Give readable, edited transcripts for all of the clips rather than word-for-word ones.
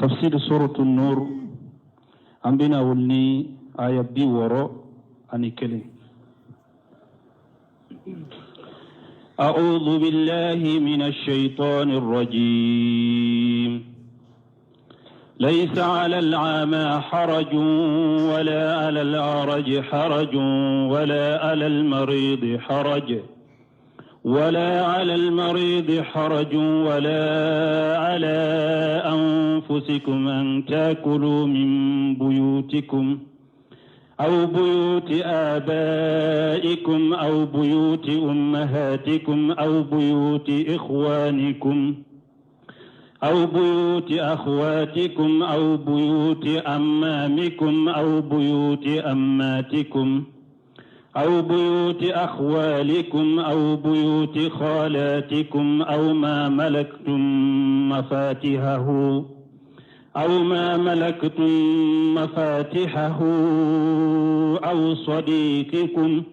Tafsir suratu Nur, an bɛna wuli ni aya 61. أعوذ بالله من الشيطان الرجيم. ليس على العامى حرج ولا على الأعرج حرج ولا على المريض حرج ولا على المريض حرج ولا على أنفسكم أن تأكلوا من بيوتكم أو بيوت آبائكم أو بيوت أمهاتكم أو بيوت إخوانكم أو بيوت أخواتكم أو بيوت أمامكم أو بيوت أماتكم أو بيوت أخوالكم أو بيوت خالاتكم أو ما ملكتم مفاتحه أو ما ملكتم مفاتحه أو صديقكم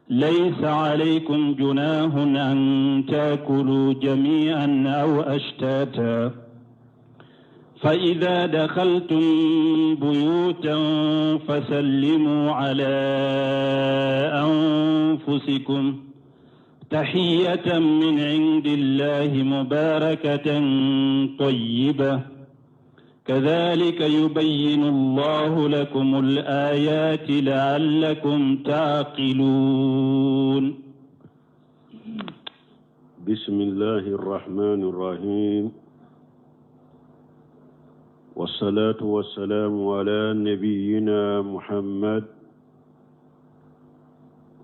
ليس عليكم جناه أن تأكلوا جميعا أو أشتاتا فإذا دخلتم بيوتا فسلموا على أنفسكم تحية من عند الله مباركة طيبة كذلك يبين الله لكم الآيات لعلكم تعقلون. بسم الله الرحمن الرحيم، والصلاة والسلام على نبينا محمد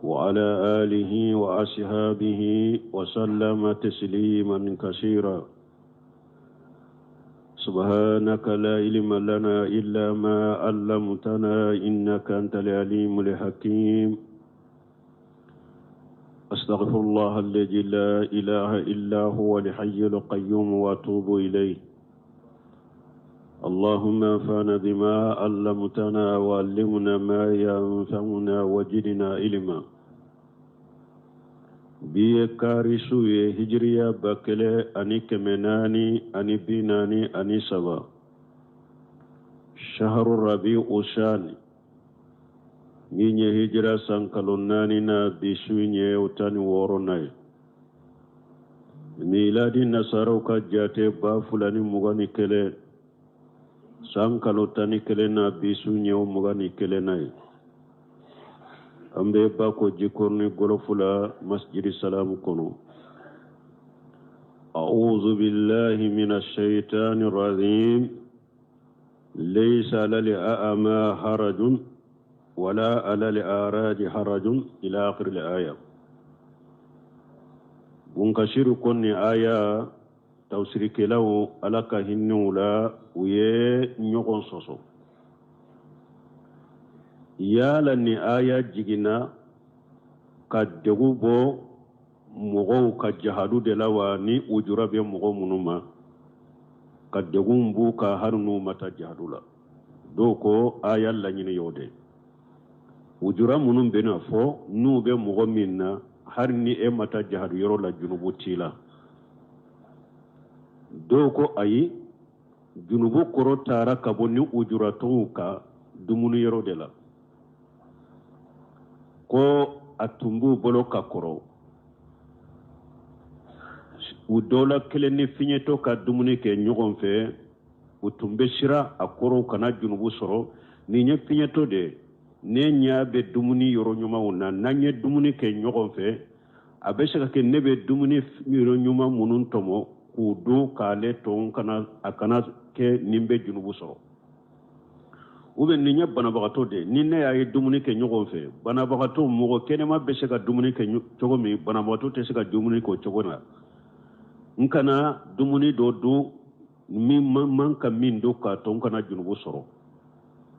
وعلى آله وأصحابه وسلم تسليما كثيرا. سبحانك لا علم لنا إلا ما علمتنا إنك أنت العليم الحكيم. أستغفر الله الذي لا إله إلا هو الحي القيوم وأتوب إليه. اللهم انفعنا بما علمتنا وعلمنا ما ينفعنا وزدنا علما. Bi ye kari su ye, hijiriya 1443, shahru rabi usani, min ye hijira san kalo naani na, bi su ye o 16 na ye. Miladi nasaraw ka jate 2021, san kalo 11 na, bi su ye o 21 na ye. An bɛ Bako Jikɔrɔni gɔlɔfu la, masjidi Salamu kɔnɔ. أعوذ بالله من الشيطان الرجيم. ليس على الأعمى حرج ولا على الأعرج حرج إلى آخر الآية. Bunkasiru ko nin aya, tafsirikɛlaw, Ala ka hinɛw la, u ye ɲɔgɔn sɔsɔ yala ni aya jiginna ka degu bɔ mɔgɔw ka jahadu de la wa, ni ujura bɛ mɔgɔ minnu ma, ka degun b'u ka hali n'u ma taa jahadu la. Dɔw ko aya laɲini y'o de, ujura minnu bɛna fɔ, n'u bɛ mɔgɔ min na, hali ni e ma taa jahadu yɔrɔ la, junubu t'i la. Dɔw ko ayi, junubu kɔrɔ taara ka bɔ ni ujuratɔw ka dumuni yɔrɔ de la, ko a tun b'u bolo ka kɔrɔ, u dɔw la kelen ni fiɲɛtɔ ka dumuni kɛ ɲɔgɔn fɛ, u tun bɛ siran a kɔrɔw kana junubu sɔrɔ. Nin ye fiɲɛtɔ de ye, ne ɲɛ bɛ dumuni yɔrɔ ɲumanw na, n'an ye dumuni kɛ ɲɔgɔn fɛ, a bɛ se ka kɛ ne bɛ dumuni yɔrɔ ɲuman minnu tɔmɔ k'u dun k'ale to, kana a kana kɛ nin bɛ junubu sɔrɔ. U bɛ nin ye banabagatɔ de, ni ne y'a ye dumuni kɛ ɲɔgɔn fɛ, banabagatɔ, mɔgɔ kɛnɛma bɛ se ka dumuni kɛ cogo min, banabagatɔ tɛ se ka dumuni kɛ o cogo la, n kana dumuni dɔ dun min man ka min dun k'a to n kana junubu sɔrɔ.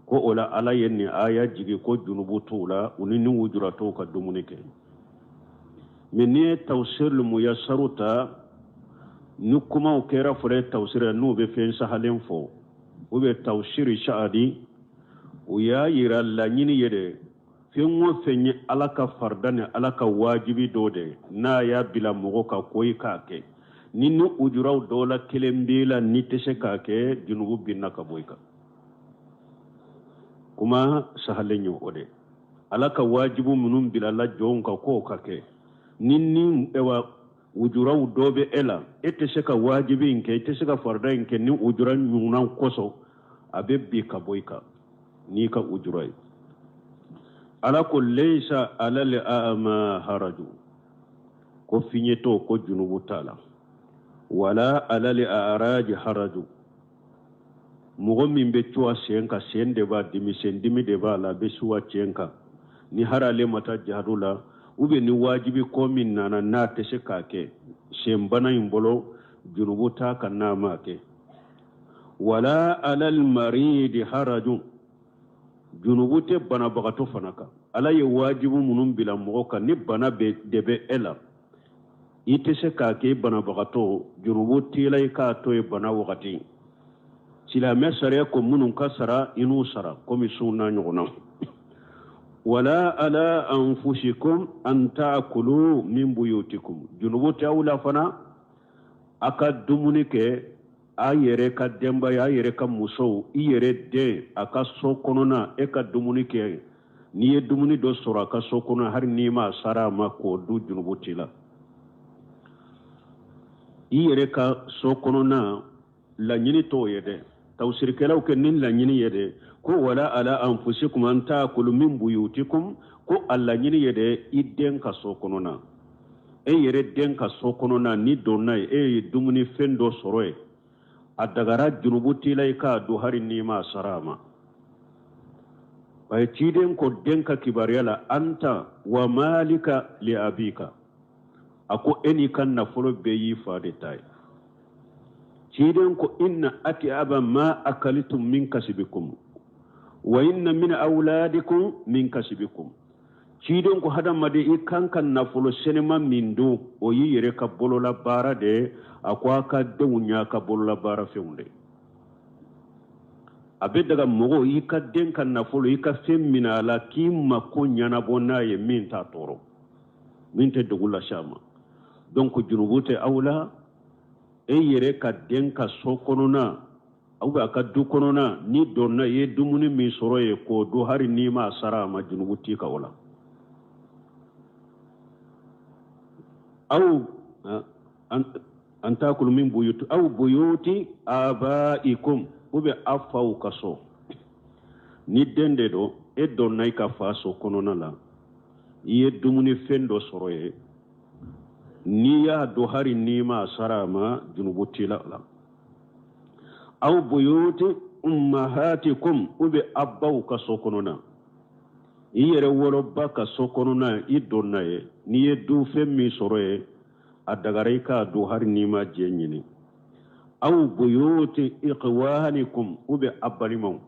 Ko o la Ala ye nin aya jigi ko junubu t'u la, u ni ujuratɔw ka dumuni kɛ. Mɛ n'i ye tafsirul muyasaru ta, ni kumaw kɛra fɔlɔ tafsir, n'u bɛ fɛn sahalen fɔ, u bɛ tafsiri saadi, u y'a yira laɲini ye de, fɛn o fɛn ye Ala ka farida ni Ala ka wajibi dɔ de, n'a y'a bila mɔgɔ ka ko i k'a kɛ, Ni ni ujuraw dɔ la kelen b'i la, n'i tɛ se k'a kɛ, junubu binna ka bɔ i kan. Kuma sahalen ye o de. Ala ka wajibu minnu bilala jɔnw kan k'o ka kɛ, ni ni ewa ujuraw dɔ bɛ e la, e tɛ se ka wajibi in kɛ, i tɛ se ka farida in kɛ, ni ujura ɲugunan kosɔn, a bɛ bin ka bɔ i kan n'i ka ujura ye. Ala ko leisa alal a'ma haraju, ko fiɲɛtɔ ko junubu t'a la, wala alal a'raji haraju, mɔgɔ min bɛ cuwa sen kan, sen de b'a dimi, sen dimi de b'a la, a bɛ suwa sen kan, ni hari ale ma taa jihadu la, ou bien ni wajibi ko min nana n'a tɛ se k'a kɛ senbana in bolo, junubu t'a kan n'a m'a kɛ. Wala alal maridi haraju, junubu tɛ banabagatɔ fana kan. Ala ye wajibu minnu bila mɔgɔ kan, ni bana de bɛ e la, i tɛ se k'a kɛ banabagatɔ, junubu t'i la i k'a to yen bana wagati. Silamɛ sariya ko minnu ka sara, i n'u sara komi sun n'a ɲɔgɔnna. Wala ala anfusikum an ta'kulu min buyutikum, junubu tɛ aw la fana a ka dumuni kɛ a yɛrɛ ka denbaya, a yɛrɛ ka musow, i yɛrɛ den a ka so kɔnɔna, e ka dumuni kɛ. N'i ye dumuni dɔ sɔrɔ a ka so kɔnɔ, hali n'i m'a sara a ma k'o dun, junubu t'i la. I yɛrɛ ka so kɔnɔna laɲini t'o ye dɛ. Tawusirikɛlaw kɛ ni laɲini ye dɛ, ko wala ala anfusikum an ta'kulu min buyutikum, ko a laɲini ye dɛ i den ka so kɔnɔna, e yɛrɛ den ka so kɔnɔna, ni donna ye, e ye dumuni fɛn dɔ sɔrɔ yen, a dagara, junubu t'i la i k'a dun hali n'i m'a sara a ma. A ye ciden ko den ka kibaruya la, anta wa malika li abika, a ko e n'i ka nafolo bɛɛ y'i fa de ta ye. Ciden ko inna atiaba ma akalitum min kasibikum wa inna min awladikum min kasibikum. Ciden ko hadamaden i kan ka nafolo senima min dun, o y'i yɛrɛ ka bolola baara de ye. A ko a ka denw y'a ka bolola baara fɛnw de. A bɛ daga mɔgɔ i ka den ka nafolo, i ka fɛn minɛ a la k'i mako ɲɛnabɔ n'a ye, min t'a tɔɔrɔ, min tɛ degun lase a ma. Donc junubu tɛ aw la, e yɛrɛ ka den ka so kɔnɔna ou bien a ka du kɔnɔna, n'i donna i ye dumuni min sɔrɔ yen k'o dun, hali n'i m'a sara a ma, junubu t'i kan o la. Aw an taakulu min buyuti aw buyuti abaikum, ou bien a faw ka so. Ni den de don, e donna i ka fa so kɔnɔna la, i ye dumuni fɛn dɔ sɔrɔ yen, n'i y'a dun hali n'i m'a sara a ma, junubu t'i la o la. Aw buyuti ummahatikum, ou bien a baw ka so kɔnɔna, i yɛrɛ woloba ka so kɔnɔna, i donna yen, n'i ye dunfɛn min sɔrɔ yen, a dagara i k'a dun hali n'i ma jɛ ɲini. Aw buyuti ikhwanikum, ou bien a balimaw,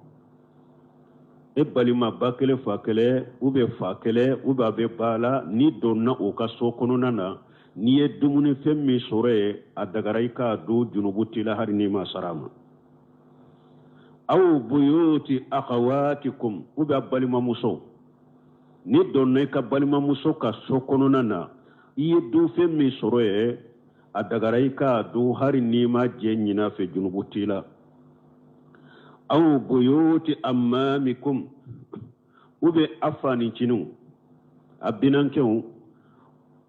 e balima ba kelen fa kelen ou bien fa kelen ou bien a bɛ ba la, n'i donna o ka so kɔnɔna na, n'i ye dumunifɛn min sɔrɔ yen, a dagara i k'a dun, junubu t'i la hali n'i ma sara a ma. Aw buyuti akhawatikum, ou bien balimamuso, n'i donna i ka balimamuso ka so kɔnɔna na, i ye dunfɛn min sɔrɔ yen, a dagara i k'a dun hali n'i ma jɛ ɲini a fɛ, junubu t'i la. Aw buyuti ammamikum, ou bien a faniciniw, a binankɛw,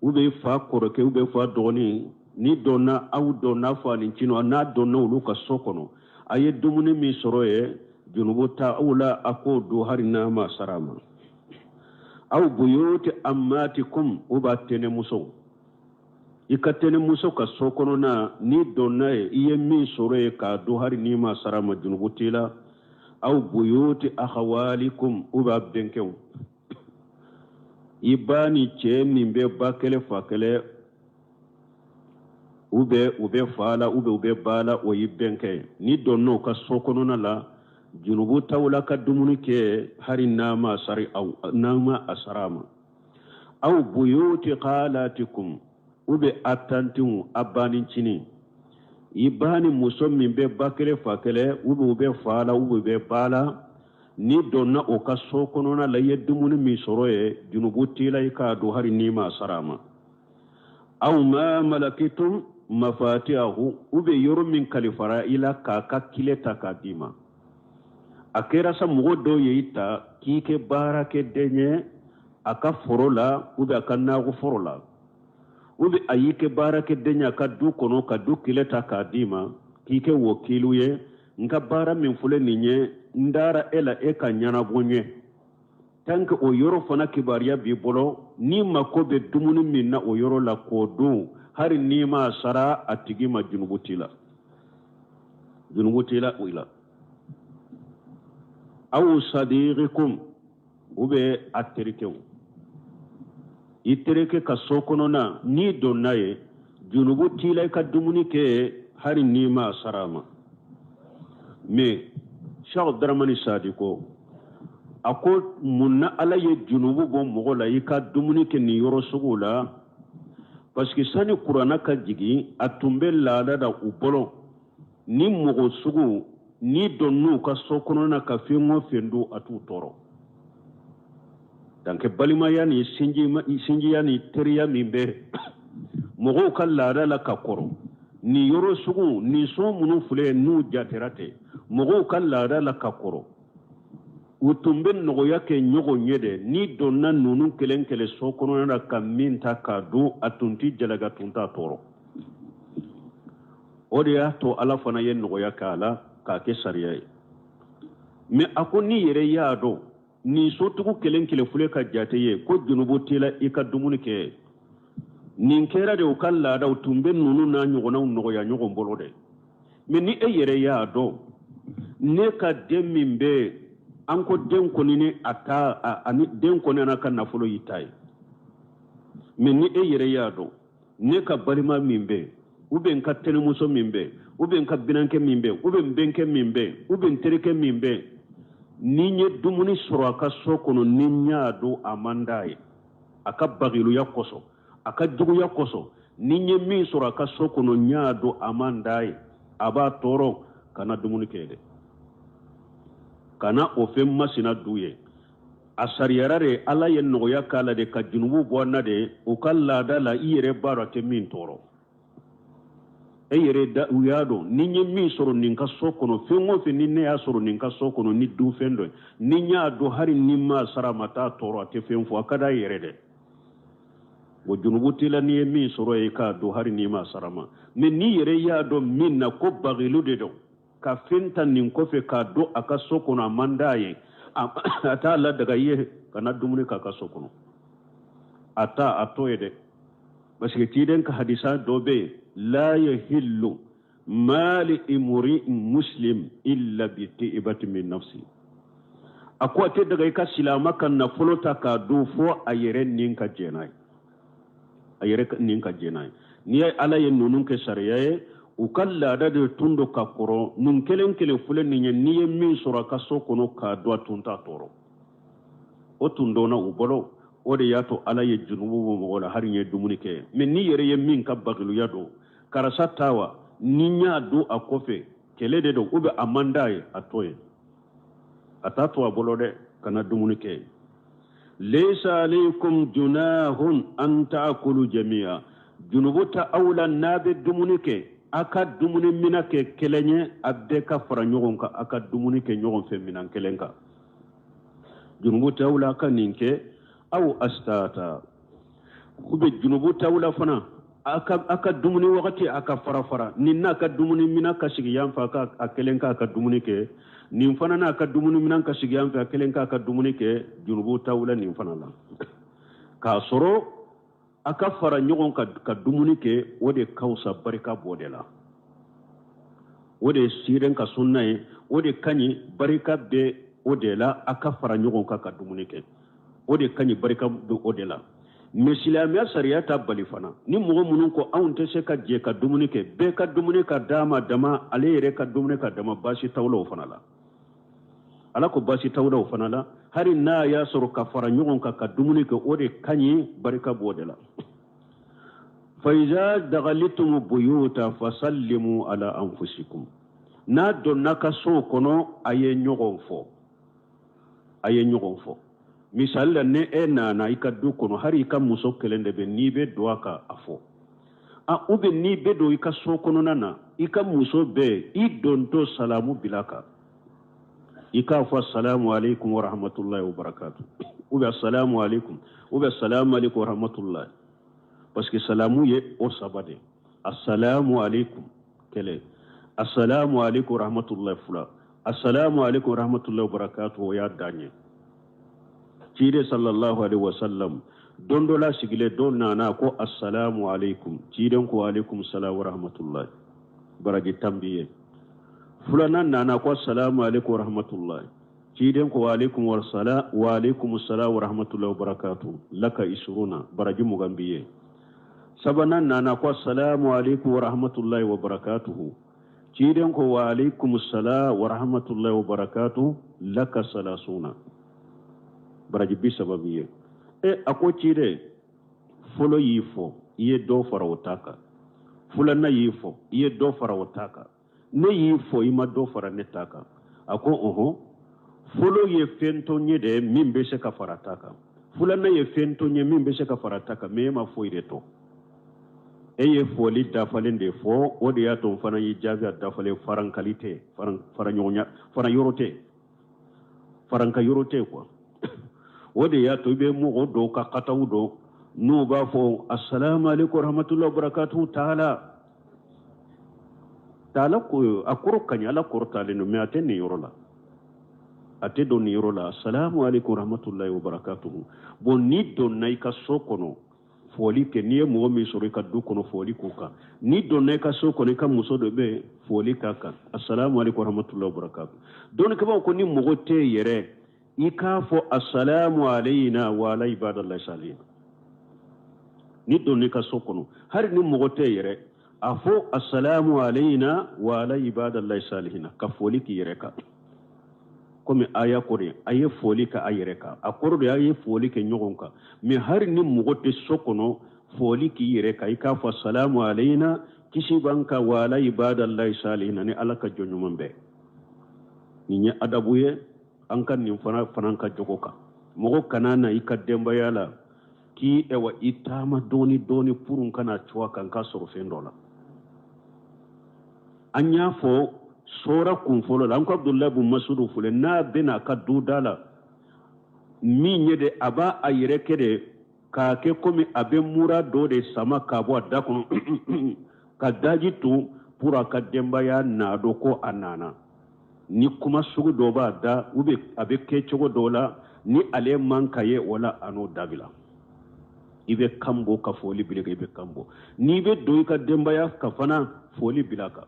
ou bien fa kɔrɔkɛ ou bien fa dɔgɔnin, ni donna aw donna faniciniw, n'a donna olu ka so kɔnɔ, a ye dumuni min sɔrɔ yen, junubu t'a aw la a k'o dun hali n'a ma sara a ma. Aw buyuti ammatikum, ou b'a tɛnɛmusow, i ka tɛnɛmuso ka so kɔnɔna, n'i donna yen, i ye min sɔrɔ yen k'a dun hali n'i ma sara a ma, junubu t'i la. Aw buyuti akhawalikum, ou b'a bɛnkɛw, i ba ni cɛ min bɛ ba kelen fa kelen, ou bien u bɛ fa la ou bien u bɛ ba la, o y'i bɛnkɛ ye. N'i donna o ka so kɔnɔna la, junubu t'aw la ka dumuni kɛ hali n'a ma sari aw, n'a ma a sara a ma. Aw buyuti khalatikum, ou bien a tantiw, a banicinin, i ba ni muso min bɛ ba kelen fa kelen, ou bien u bɛ fa la ou bien u bɛ ba la, n'i donna o ka so kɔnɔna la, i ye dumuni min sɔrɔ yen, junubu t'i la i k'a dun hali n'i ma sara a ma. Aw ma malakitum mafatihahu, ou bien yɔrɔ min kalifara i la k'a ka kile ta k'a d'i ma. A kɛra sa mɔgɔ dɔw ye i ta k'i kɛ baarakɛden ye a ka foro la ou bien a ka nakɔ foro la, ou bien a y'i kɛ baarakɛden ye a ka du kɔnɔ ka du kile ta k'a d'i ma k'i kɛ wakilu ye. N ka baara min filɛ nin ye, n dara e la, e ka ɲɛnabɔ n ye. Tant que o yɔrɔ fana kibaruya b'i bolo, n'i mako bɛ dumuni min na o yɔrɔ la k'o dun, hali n'i m'a sara a tigi ma, junubu t'i la, junubu t'i la o la. Aw sadiqikum, ou bien a terikɛw, i terikɛ ka so kɔnɔna n'i donna ye, junubu t'i la i ka dumuni kɛ hali n'i m'a sara a ma. Mais Cheikh Daramani Sadi ko, a ko mun na Ala ye junubu bɔ mɔgɔ la i ka dumuni kɛ nin yɔrɔ sugu la? Parce que sani kuranna ka jigin, a tun bɛ laada da u bolo, ni mɔgɔ sugu n'i donn'u ka so kɔnɔna ka fɛn o fɛn dun, a t'u tɔɔrɔ. Donc balimaya ni sinjiya ni teriya min bɛ mɔgɔw ka laada la ka kɔrɔ, nin yɔrɔ sugu nin so minnu filɛ n'u jatera ten, mɔgɔw ka laada la ka kɔrɔ, u tun bɛ nɔgɔya kɛ ɲɔgɔn ye dɛ. N'i donna ninnu kelen kelen so kɔnɔna la ka min ta k'a dun, a tun t'i jalaki, a tun t'a tɔɔrɔ. O de y'a to Ala fana ye nɔgɔya k'a la k'a kɛ sariya ye. Mais a ko n'i yɛrɛ y'a dɔn nin sotigiw kelen kelen filɛ ka jate ye ko junubu t'i la i ka dumuni kɛ, nin kɛra de u ka laadaw tun bɛ ninnu n'a ɲɔgɔnnaw nɔgɔya ɲɔgɔn bolo dɛ. Mais ni e yɛrɛ y'a dɔn ne ka den min bɛ an ko den kɔni ni a ta ani den kɔni n'a ka nafolo y'i ta ye, mais ni e yɛrɛ y'a dɔn ne ka balima min bɛ, ou bien n ka tɛnɛmuso min bɛ, ou bien n ka binankɛ min bɛ, ou bien n bɛnkɛ min bɛ, ou bien n terikɛ min bɛ, ni n ye dumuni sɔrɔ a ka so kɔnɔ, ni n y'a dɔn a man d'a ye a ka bagiluya kosɔn, a ka juguya kosɔn, ni n ye min sɔrɔ a ka so kɔnɔ, n y'a dɔn a man d'a ye, a b'a tɔɔrɔ, kana dumuni kɛ dɛ, kana o fɛn masina du ye. A sariyara de, Ala ye nɔgɔya k'a la de ka junubu bɔ an na de. U ka laada la, i yɛrɛ b'a dɔn a tɛ min tɔɔrɔ, e yɛrɛ da u y'a dɔn ni n ye min sɔrɔ nin ka so kɔnɔ, fɛn o fɛn ni ne y'a sɔrɔ nin ka so kɔnɔ ni dunfɛn dɔ ye, ni n y'a dɔn hali ni n m'a sara a ma t'a tɔɔrɔ, a tɛ fɛn fɔ, a ka d'a yɛrɛ dɛ. O junubu t'i la n'i ye min sɔrɔ yen k'a dun hali n'i m'a sara ma. Mais n'i yɛrɛ y'a dɔn min na ko bagilu de don ka fɛn ta nin kɔfɛ k'a don a ka so kɔnɔ, a man d'a ye, a t'a ladaga i ye, kana dumuni k'a ka so kɔnɔ, a ta a to ye dɛ. Parce que ciden ka hadisa dɔ bɛ yen, la yahillu mali imri muslim illa bi ti'ibati min nafsi. A ko a tɛ daga i ka silama ka nafolo ta k'a dun fo a yɛrɛ nin ka jɛn n'a ye, a yɛrɛ nin ka jɛn n'a ye. N'i ye Ala ye ninnu kɛ sariya ye, u ka laada de tun don ka kɔrɔ, nin kelen kelen filɛ nin ye, n'i ye min sɔrɔ a ka so kɔnɔ k'a dun, a tun t'a tɔɔrɔ, o tun dɔnna u bolo. O de y'a to Ala ye junubu bɔ mɔgɔ la hali n ye dumuni kɛ. Mais n'i yɛrɛ ye min ka bagiluya don, karisa ta wa, ni n y'a don a kɔfɛ kɛlɛ de don, ou bien a man d'a ye, a to yen, a t'a to a bolo dɛ, kana dumuni kɛ. Laysa alaykum junahun an ta'kulu jami'a, junubu ta aw la n'a bɛ dumuni kɛ, a ka dumuni mina kɛ kelen ye, a bɛɛ ka fara ɲɔgɔn kan, a ka dumuni kɛ ɲɔgɔn fɛ minan kelen kan, junubu t'aw la a ka nin kɛ. Aw astata, u bɛ junubu t'aw la fana a ka dumuni wagati a ka fara fara, nin n'a ka dumuni mina ka sigi yan fɛ, a ka a kelen k'a ka dumuni kɛ, nin fana n'a ka dumuni mina ka sigi yan fɛ, a kelen k'a ka dumuni kɛ, junubu t'aw la nin fana la. K'a sɔrɔ a ka fara ɲɔgɔn kan ka dumuni kɛ, o de ka fisa, barika b'o de la, o de ye siren ka sunna ye, o de ka ɲi, barika bɛ o de la, a ka fara ɲɔgɔn kan ka dumuni kɛ, o de ka ɲi, barika bɛ o de la. Mais silamɛya sariya ta bali fana, ni mɔgɔ minnu ko anw tɛ se ka jɛ ka dumuni kɛ, bɛɛ ka dumuni ka d'a ma dama, ale yɛrɛ ka dumuni ka dama, baasi t'aw la o fana la. Ala ko baasi t'aw la o fana la, hali n'a y'a sɔrɔ ka fara ɲɔgɔn kan ka dumuni kɛ, o de ka ɲi, barika b'o de la. Faiza dagalitum buyuta fasallimu ala anfusikum, n'a donna ka so kɔnɔ, a ye ɲɔgɔn fɔ, a ye ɲɔgɔn fɔ. Misali la, ni e nana i ka du kɔnɔ, hali i ka muso kelen de bɛ, n'i bɛ don a kan a fɔ, A ou bien n'i bɛ don i ka so kɔnɔna na, i ka muso bɛ yen, i dontɔ salamu bila kan, i k'a fɔ assalamu alaikum wa rahmatullahi wa barakatuh, ou bien assalamu alaikum, ou bien assalamu alaikum wa rahmatullahi, parce que salamu ye o saba de: assalamu alaikum kelen, assalamu alaikum wa rahmatullahi fila, assalamu alaikum wa rahmatullahi wa barakatuh, o y'a dan ye. Ciden sallallahu alaihi wasallam don dɔ la sigilen, dɔ nana ko assalamu alaikum. Ciden ko alaikum salam wa rahmatullahi, baraji 10 b'i ye. Filanan nana ko assalamu alaikum wa rahmatullahi. Ciden ko alaikum wa salam wa alaikum salam wa rahmatullahi wa barakatuh, laka isruna, baraji 20 b'i ye. Sabanan nana ko assalamu alaikum wa rahmatullahi wa barakatuh. Ciden ko wa alaikum salam wa rahmatullahi wa barakatuh, laka salasuna, baraji 30 b'i ye. A ko ciden, fɔlɔ y'i fɔ, i ye dɔ fara o ta kan, filanan y'i fɔ, i ye dɔ fara o ta kan, ne y'i fɔ, i ma dɔ fara ne ta kan. A ko ɔhɔn, fɔlɔ ye fɛn to n ye dɛ min bɛ se ka fara ta kan, filanan ye fɛn to n ye min bɛ se ka fara ta kan, mais e ma foyi de to, e ye fɔli dafalen de fɔ, o de y'a to n fana y'i jaabi a dafalen. Farankali tɛ, fara ɲɔgɔnya, fara yɔrɔ tɛ, faranka yɔrɔ tɛ quoi. O de y'a to i bɛ mɔgɔ dɔw ka kataw dɔn n'u b'a fɔ assalamu alaikum warahmatullahi wabarakatuhu, taala taala ko a kɔrɔ ka ɲi, Ala kɔrɔtalen don, mais a tɛ nin yɔrɔ la, a tɛ don nin yɔrɔ la. Assalamu alaikum warahmatullahi wabarakatuhu. Bon, n'i donna i ka so kɔnɔ, fɔli kɛ. N'i ye mɔgɔ min sɔrɔ i ka du kɔnɔ, fɔli k'o kan. N'i donna i ka so kɔnɔ, i ka muso dɔ bɛ yen, fɔli k'a kan, assalamu alaikum warahmatullahi wabarakatuhu. Dɔnnikɛbaaw ko ni mɔgɔ tɛ yɛrɛ, i k'a fɔ assalamu alayna wa ala ibadallahi salihin. N'i donna i ka so kɔnɔ, hali ni mɔgɔ tɛ yɛrɛ, a fɔ assalamu alayna wa ala ibadallahi salihin, ka fɔli k'i yɛrɛ kan. Komi aya ko de a ye fɔli kɛ a yɛrɛ kan, a kɔrɔ de a ye fɔli kɛ ɲɔgɔn kan. Mais hali ni mɔgɔ tɛ so kɔnɔ, fɔli k'i yɛrɛ kan, i k'a fɔ assalamu alayna, kisi b'an kan, wa ala ibadallahi salihin, ni Ala ka jɔn ɲuman bɛɛ. Nin ye adabu ye an ka nin fana ka jogo kan. Mɔgɔ kana na i ka denbaya la k'i ɛwa i taama dɔɔni dɔɔni pour kana cu a kan k'a sɔrɔ fɛn dɔ la. An y'a fɔ sɔra kun fɔlɔ la, an ko Abudulayi bun Masudu filɛ, n'a bɛna a ka du da la min ye de, a b'a a yɛrɛ kɛ de k'a kɛ komi a bɛ mura dɔ de sama k'a bɔ a da kɔnɔ ka daji tun pour a ka denbaya n'a dɔn ko a nana. Ni kuma sugu dɔ b'a da ou bien a bɛ kɛ cogo dɔ la ni ale man ka ye o la, a n'o dabila. I bɛ kan bɔ ka foli bila kan, i bɛ kan bɔ. N'i bɛ don i ka denbaya ka fana, foli bila kan.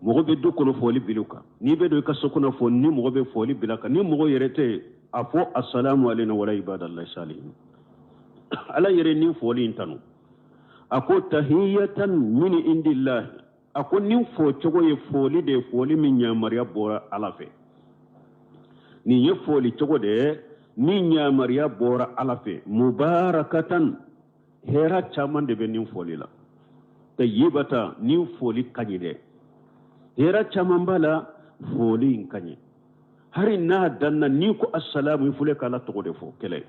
Mɔgɔ bɛ du kɔnɔ, foli bila kan. N'i bɛ don i ka so kɔnɔ, fɔ ni mɔgɔ bɛ foli bila kan. Ni mɔgɔ yɛrɛ tɛ, a fɔ assalamu alayna wa ala ibadallahi salihin. Ala yɛrɛ ni foli in tanu, a ko tahiyatan min indillahi. A ko nin fɔ cogo ye foli de ye, foli min yamaruya bɔra Ala fɛ. Nin ye foli cogo de ye min yamaruya bɔra Ala fɛ. Mubarakatan, hɛrɛ caman de bɛ nin foli la. Tayyibata, nin foli ka ɲi dɛ, hɛrɛ caman b'a la, foli in ka ɲi. Hali n'a danna n'i ko assalamu, i filɛ k'Ala tɔgɔ de fɔ kɛlɛ.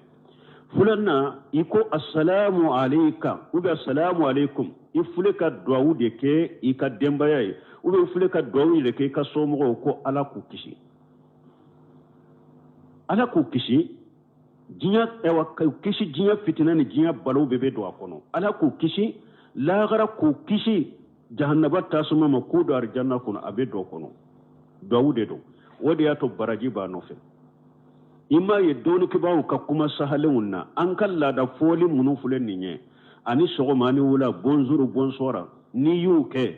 Filanan, i ko assalamu alayka ou bien assalamu alaykum, i filɛ ka duwawu de kɛ i ka denbaya ye, ou bien i filɛ ka duwawu de kɛ i ka somɔgɔw ko Ala k'u kisi, Ala k'u kisi diɲɛ, ɛwa k'u kisi diɲɛ fitinɛ ni diɲɛ balawu bɛɛ bɛ don a kɔnɔ. Ala k'u kisi lahara, k'u kisi jahannaba tasuma ma, k'u don arijanna kɔnɔ, a bɛ don o kɔnɔ. Duwawu de don, o de y'a to baraji b'a nɔfɛ. I m'a ye dɔnnikɛbaaw ka kuma sahalenw na, an ka laada fɔli minnu filɛ nin ye, ani sɔgɔma ani wula, bonjour bonsoir, n'i y'o kɛ,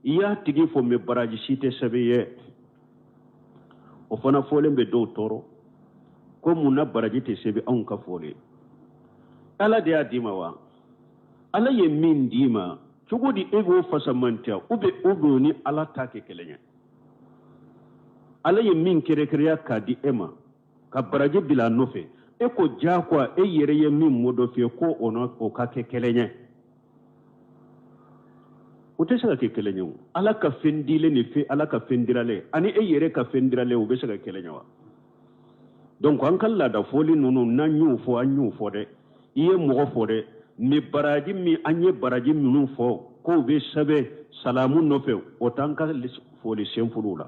i y'a tigi fɔ, mais baraji si tɛ sɛbɛn ye. O fana fɔlen bɛ dɔw tɔɔrɔ ko mun na baraji tɛ sɛbɛn anw ka fɔlen. Ala de y'a d'i ma wa? Ala ye min d'i ma, cogo di e b'o fasamantiya? Ou bien o b'o ni Ala ta kɛ kelen ye? Ala ye min kɛrɛkɛrɛya k'a di e ma ka baraji bila a nɔfɛ, e ko diyagoya e yɛrɛ ye min modifier ko o n'o o ka kɛ kelen ye, o tɛ se ka kɛ kelen ye o. Ala ka fɛn dilen ni fɛn Ala ka fɛn diralen ani e yɛrɛ ka fɛn diralen, o bɛ se ka kɛ kelen ye wa? Donc an ka laada fɔli ninnu, n'an y'o fɔ, an y'o fɔ dɛ, i ye mɔgɔ fɔ dɛ. Mais baraji min an ye baraji minnu fɔ k'o bɛ sɛbɛn salamu nɔfɛ, o t'an ka foli senfuluw la.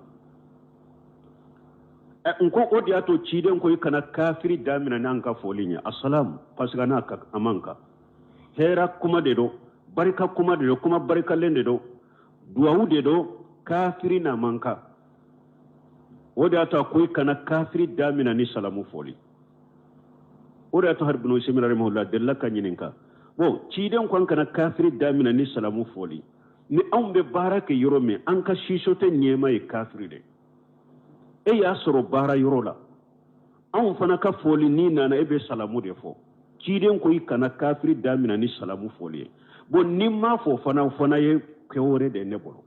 N ko o de y'a to ciden ko i kana kafiri damina n'an ka foli ye asalamu, parce que n'a ka a man kan. Hɛra kuma de don, barika kuma de don, kuma barikalen de don, duwawu de don, kafiri n'a man kan. O de y'a to a ko i kana kafiri damina ni salamu foli. O de y'a to hali Ibn Usaymin rahimahullah delila ka ɲininka, bon, ciden ko an kana kafiri damina ni salamu foli, ni anw bɛ baara kɛ yɔrɔ min, an ka sisote ɲɛma ye kafiri de, e y'a sɔrɔ baara yɔrɔ la, anw fana ka foli n'i nana e bɛ salamu de fɔ. Ciden ko i kana kafiri damina ni salamu foli ye. Bon, ni m'a fɔ fana, o fana ye kɛ wɛrɛ de ye ne bolo,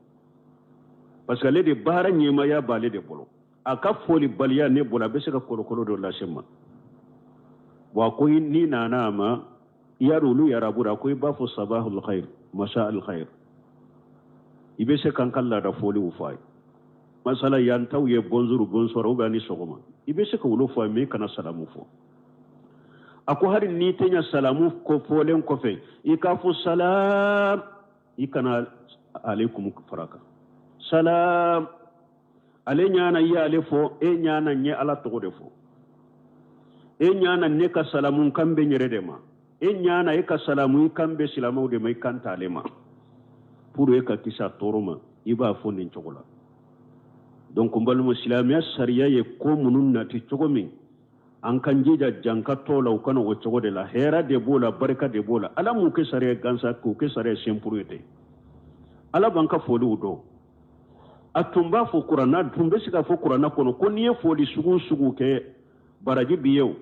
parce que ale de baara ɲɛmaya b'ale de bolo. A ka folibaliya ne bolo, a bɛ se ka kolokolo dɔ lase n ma. Bon, a ko n'i nana a ma, i y'a dɔn olu ye arabu de, a ko i b'a fɔ sabahul khair, masa al khair. I bɛ se k'an ka laada foliw fɔ a ye, masala yan taw ye bonjour, bonsoir ou bien ni sɔgɔma, i bɛ se ka olu fɔ a ye, mais i kana salamu fɔ. A ko hali n'i tɛ ɲɛ salamu ko fɔlen kɔfɛ, i k'a fɔ salam, i kana aleykum fara kan. Salam, ale ɲana i y'ale fɔ, e ɲana n ye Ala tɔgɔ de fɔ, e ɲana ne ka salamu kan bɛ n yɛrɛ de ma, e ɲana e ka salamu i kan bɛ silamɛw de ma, i kan t'ale ma. Pour e ka kisi a tɔɔrɔ ma, i b'a fɔ nin cogo la. Donc n balima, silamɛya sariya ye ko minnu nati cogo min, an kan jija jankatɔ la u kana o cogo de la. Hɛrɛ de b'o la, barika de b'o la. Ala m'u kɛ sariya gansan, k'u kɛ sariya simple ye ten. Ala b'an ka foliw dɔn. A tun b'a fɔ kuranna, tun bɛ se k'a fɔ kuranna kɔnɔ ko n'i ye foli sugu sugu kɛ, baraji b'i ye. O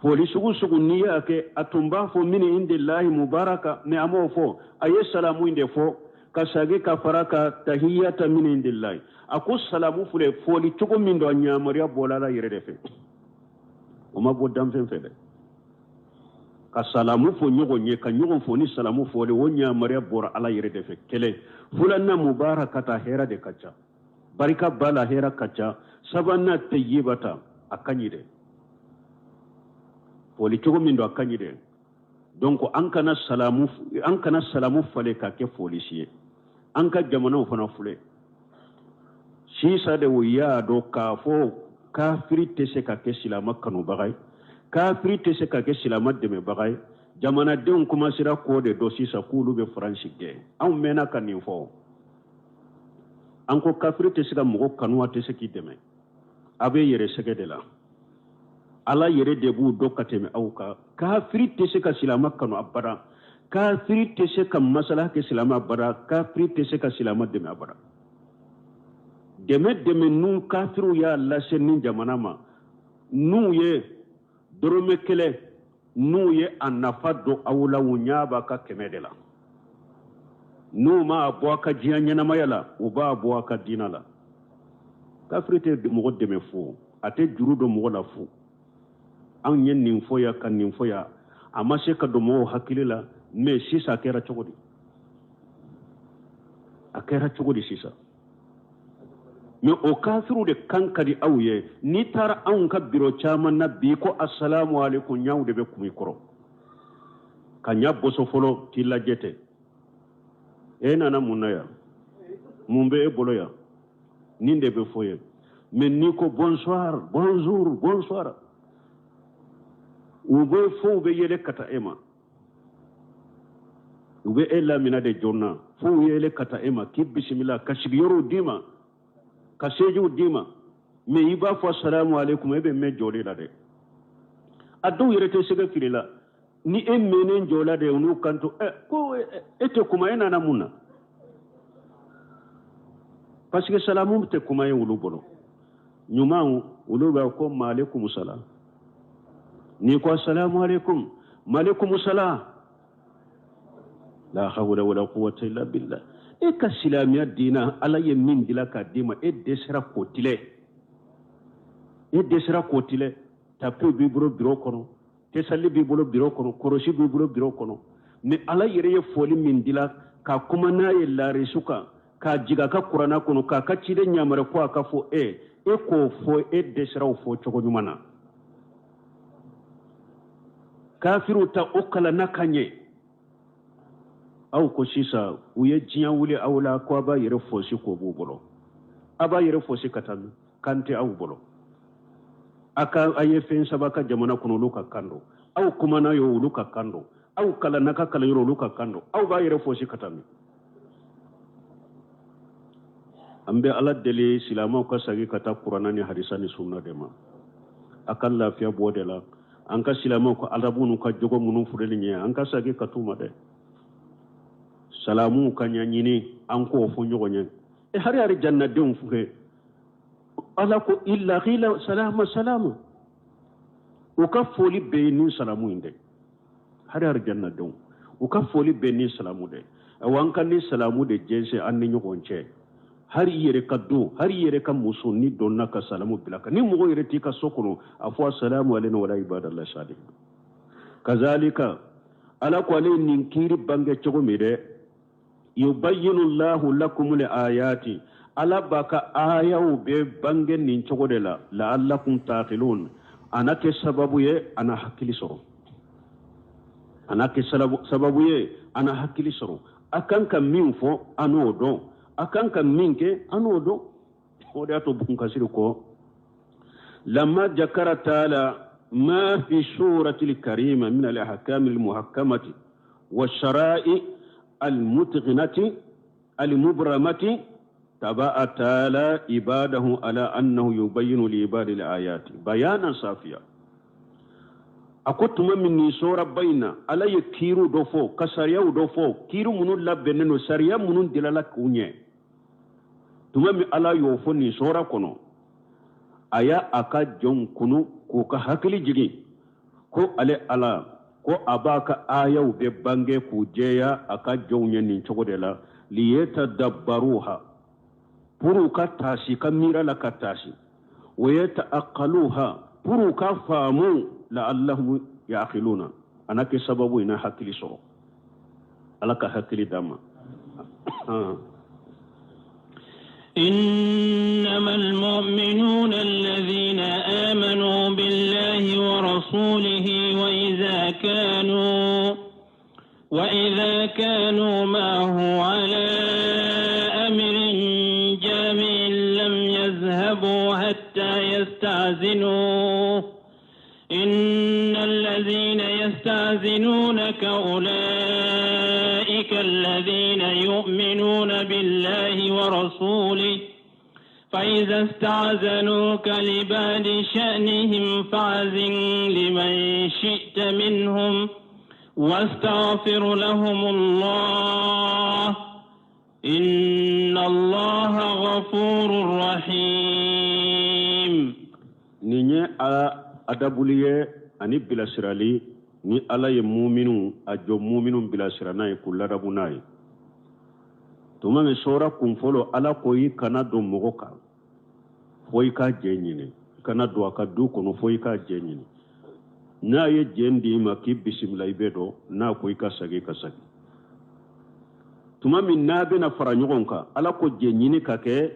foli sugu sugu n'i y'a kɛ, a tun b'a fɔ min indillahi mubaraka, mais a m'o fɔ. A ye salamu in de fɔ ka sagi ka fara ka tahiyata min indillahi. A ko salamu filɛ, foli cogo min don, a yamaruya bɔla Ala yɛrɛ de fɛ, o ma bɔ danfɛn fɛ dɛ. Ka salamu fɔ ɲɔgɔn ye, ka ɲɔgɔn fɔ ni salamu fɔli, o yamaruya bɔra Ala yɛrɛ de fɛ. Kelen filanan mubarakata, hɛrɛ de ka ca, barika b'a la, hɛrɛ ka ca. Sabanan tayyibata, a ka ɲi dɛ, foli cogo min don, a ka ɲi dɛ. Donc an kana salamu falen ka kɛ folisi ye. An ka jamanaw fana filɛ sisan de, o y'a dɔn k'a fɔ kafiri tɛ se ka kɛ silama kanubaga ye, kafiri tɛ se ka kɛ silama dɛmɛbaga ye. Jamanadenw kumasira k'o de dɔn sisan k'olu bɛ Faransi gɛn. Anw mɛnna ka nin fɔ, an ko kafiri tɛ se ka mɔgɔ kanu, a tɛ se k'i dɛmɛ, a bɛ yɛrɛ sɛgɛ de la. Ala yɛrɛ de b'u dɔn ka tɛmɛ aw kan. Kafiri tɛ se ka silama kanu abada, kafiri tɛ se ka masala kɛ silama abada, kafiri tɛ se ka silama dɛmɛ abada. Dɛmɛ dɛmɛ n'u kafiriw y'a lase ni jamana ma, n'u ye dɔrɔmɛ kelen, n'u ye a nafa don aw la, u ɲɛ b'a ka kɛmɛ de la. N'u m'a bɔ a ka diɲɛ ɲɛnamaya la, u b'a bɔ a ka diinɛ la. Kafiri tɛ mɔgɔ dɛmɛ fo, a tɛ juru don mɔgɔ la fo. Anw ye nin fɔ yan ka nin fɔ yan, a ma se ka don mɔgɔw hakili la. Mais sisan a kɛra cogo di? A kɛra cogo di sisan? Mais o kafiriw de kan ka di aw ye. N'i taara anw ka biro caman na bi, ko asalamu aleykum, ɲaw de bɛ kun i kɔrɔ ka ɲa boso fɔlɔ k'i lajɛ tɛ. E nana mun na yan? Mun bɛ e bolo yan? Nin de bɛ fɔ ye. Mais n'i ko bonsoir, bonjour, bonsoir, u bɛ fo u bɛ yɛlɛ ka taa e ma, u bɛ e lamina de joona fo u yɛlɛ ka taa e ma k'i bisimila, ka sigiyɔrɔw d'i ma, ka sejiw d'i ma. Mais i b'a fɔ asalamu aleykum, e bɛ mɛn jɔli la dɛ. A dɔw yɛrɛ tɛ sɛgɛ fili la. Ni e mɛnnen jɔ la de, u n'u kanto ɛ ko e tɛ kuma, e nana mun na? Parce que salamu tɛ kuma ye olu bolo. Ɲuman, olu b'a ko maaleykum salam. N'i ko asalamu aleykum, maaleykum salam. La hawla wala quwwata illa billah. E ka silamɛya diina, Ala ye min dila k'a d'i ma, e dɛsɛra k'o tilɛ, e dɛsɛra k'o tilɛ. Tapiw b'i bolo biro kɔnɔ, tesali b'i bolo biro kɔnɔ, kɔrɔsi b'i bolo biro kɔnɔ. Mais Ala yɛrɛ ye foli min dila ka kuma n'a ye laarisu kan, k'a jigin a ka kuranna kɔnɔ, k'a ka ciden yamaruya ko a ka fɔ e, e k'o fɔ, e dɛsɛra o fɔ cogo ɲuman na. Kafiriw ta o kalanna ka ɲɛ. Aw ko sisan u ye diɲɛ wuli aw la ko a b'a yɛrɛ fɔsi k'o b'u bolo. A b'a yɛrɛ fɔsi ka taa min? Kan tɛ aw bolo. A ka a ye fɛn saba ka jamana kɔnɔ, olu ka kan don. Aw kumana ye, olu ka kan don. Aw kalanna ka kalanyɔrɔ, olu ka kan don. Aw b'a yɛrɛ fɔsi ka taa min? An bɛ Ala deli, silamɛw ka segin ka taa Kuranna ni hadisa ni sunna de ma. A ka lafiya bɔ de la. An ka silamɛw ka adabu n'u ka jogo minnu fureli ɲɛ, an ka segin ka t'u ma dɛ. Salamu ka ɲɛ ɲini, an k'o fɔ ɲɔgɔn ye. E hari hari jannadenw fɛ, Ala ko illa qila salama salama, u ka foli bɛɛ ye ni salamu in dɛ. Hari hari jannadenw, u ka foli bɛɛ ni salamu dɛ. Awa, an ka ni salamu de jɛnsɛn an ni ɲɔgɔn cɛ. Hari i yɛrɛ ka don, hari i yɛrɛ ka muso ni donna ka salamu bila kan, ni mɔgɔ yɛrɛ t'i ka so kɔnɔ, a fɔ asalamu alayna wala ibadallahi salihin. Kazalika, Ala ko ale ye nin kiiri bange cogo min dɛ, yubayyinu llahu lakumul ayati, Ala b'a ka ayaw bɛɛ bange nin cogo de la, la'allakum taqilun, a na kɛ sababu ye a na hakili sɔrɔ, a na kɛ sababu ye a na hakili sɔrɔ. A kan ka min fɔ, a n'o dɔn. A kan ka min kɛ, a n'o dɔn. O de y'a to Bun Kasiri ko lamma jakara taala ma fi surati karima min al-ahkam al-muhakkamati wa shara'i al-mutqinati al-mubramati, taba'a taala ibadahu ala annahu yubayyinu li ibadi al-ayati bayanan safiya. A ko tuma min nin sɔraba in na, Ala ye kiiriw dɔ fɔ, ka sariyaw dɔ fɔ, kiiri minnu labɛnnen don, sariya minnu dilala k'u ɲɛ, tuma min Ala y'o fɔ nin sɔra kɔnɔ, a y'a a ka jɔnw kunu k'u ka hakili jigin ko ale Ala ko a b'a ka ayaw bɛɛ bange k'u jɛya a ka jɔnw ye nin cogo de la, liyatadabbaruha, pour u ka taasi, ka miira la ka taasi, wa yata'aqqaluha, pour u ka faamu, la'allahum yaqiluna, a na kɛ sababu ye na hakili sɔrɔ. Ala ka hakili d'an ma. إنما المؤمنون الذين آمنوا بالله ورسوله وإذا كانوا معه على أمر جامع لم يذهبوا حتى يستأذنوه، إن الذين يستأذنونك أولئك الذين يؤمنون بالله ورسوله، فإذا استأذنوك لبعض شأنهم فأذن لمن شئت منهم واستغفر لهم الله، إن الله غفور رحيم. Nin ye a adabuli ye ani bilasirali ni Ala ye muminu a jɔ muminu bilasira n'a ye, k'u ladabu n'a ye. Tuma min sɔra kun fɔlɔ, Ala ko i kana don mɔgɔ kan fo i k'a jɛ ɲini. I kana don a ka du kɔnɔ fo i k'a jɛ ɲini. N'a ye jɛn d'i ma k'i bisimila, i bɛ dɔn. N'a ko i ka segin, i ka segin. Tuma min n'a bɛna fara ɲɔgɔn kan, Ala ko jɛ ɲini ka kɛ.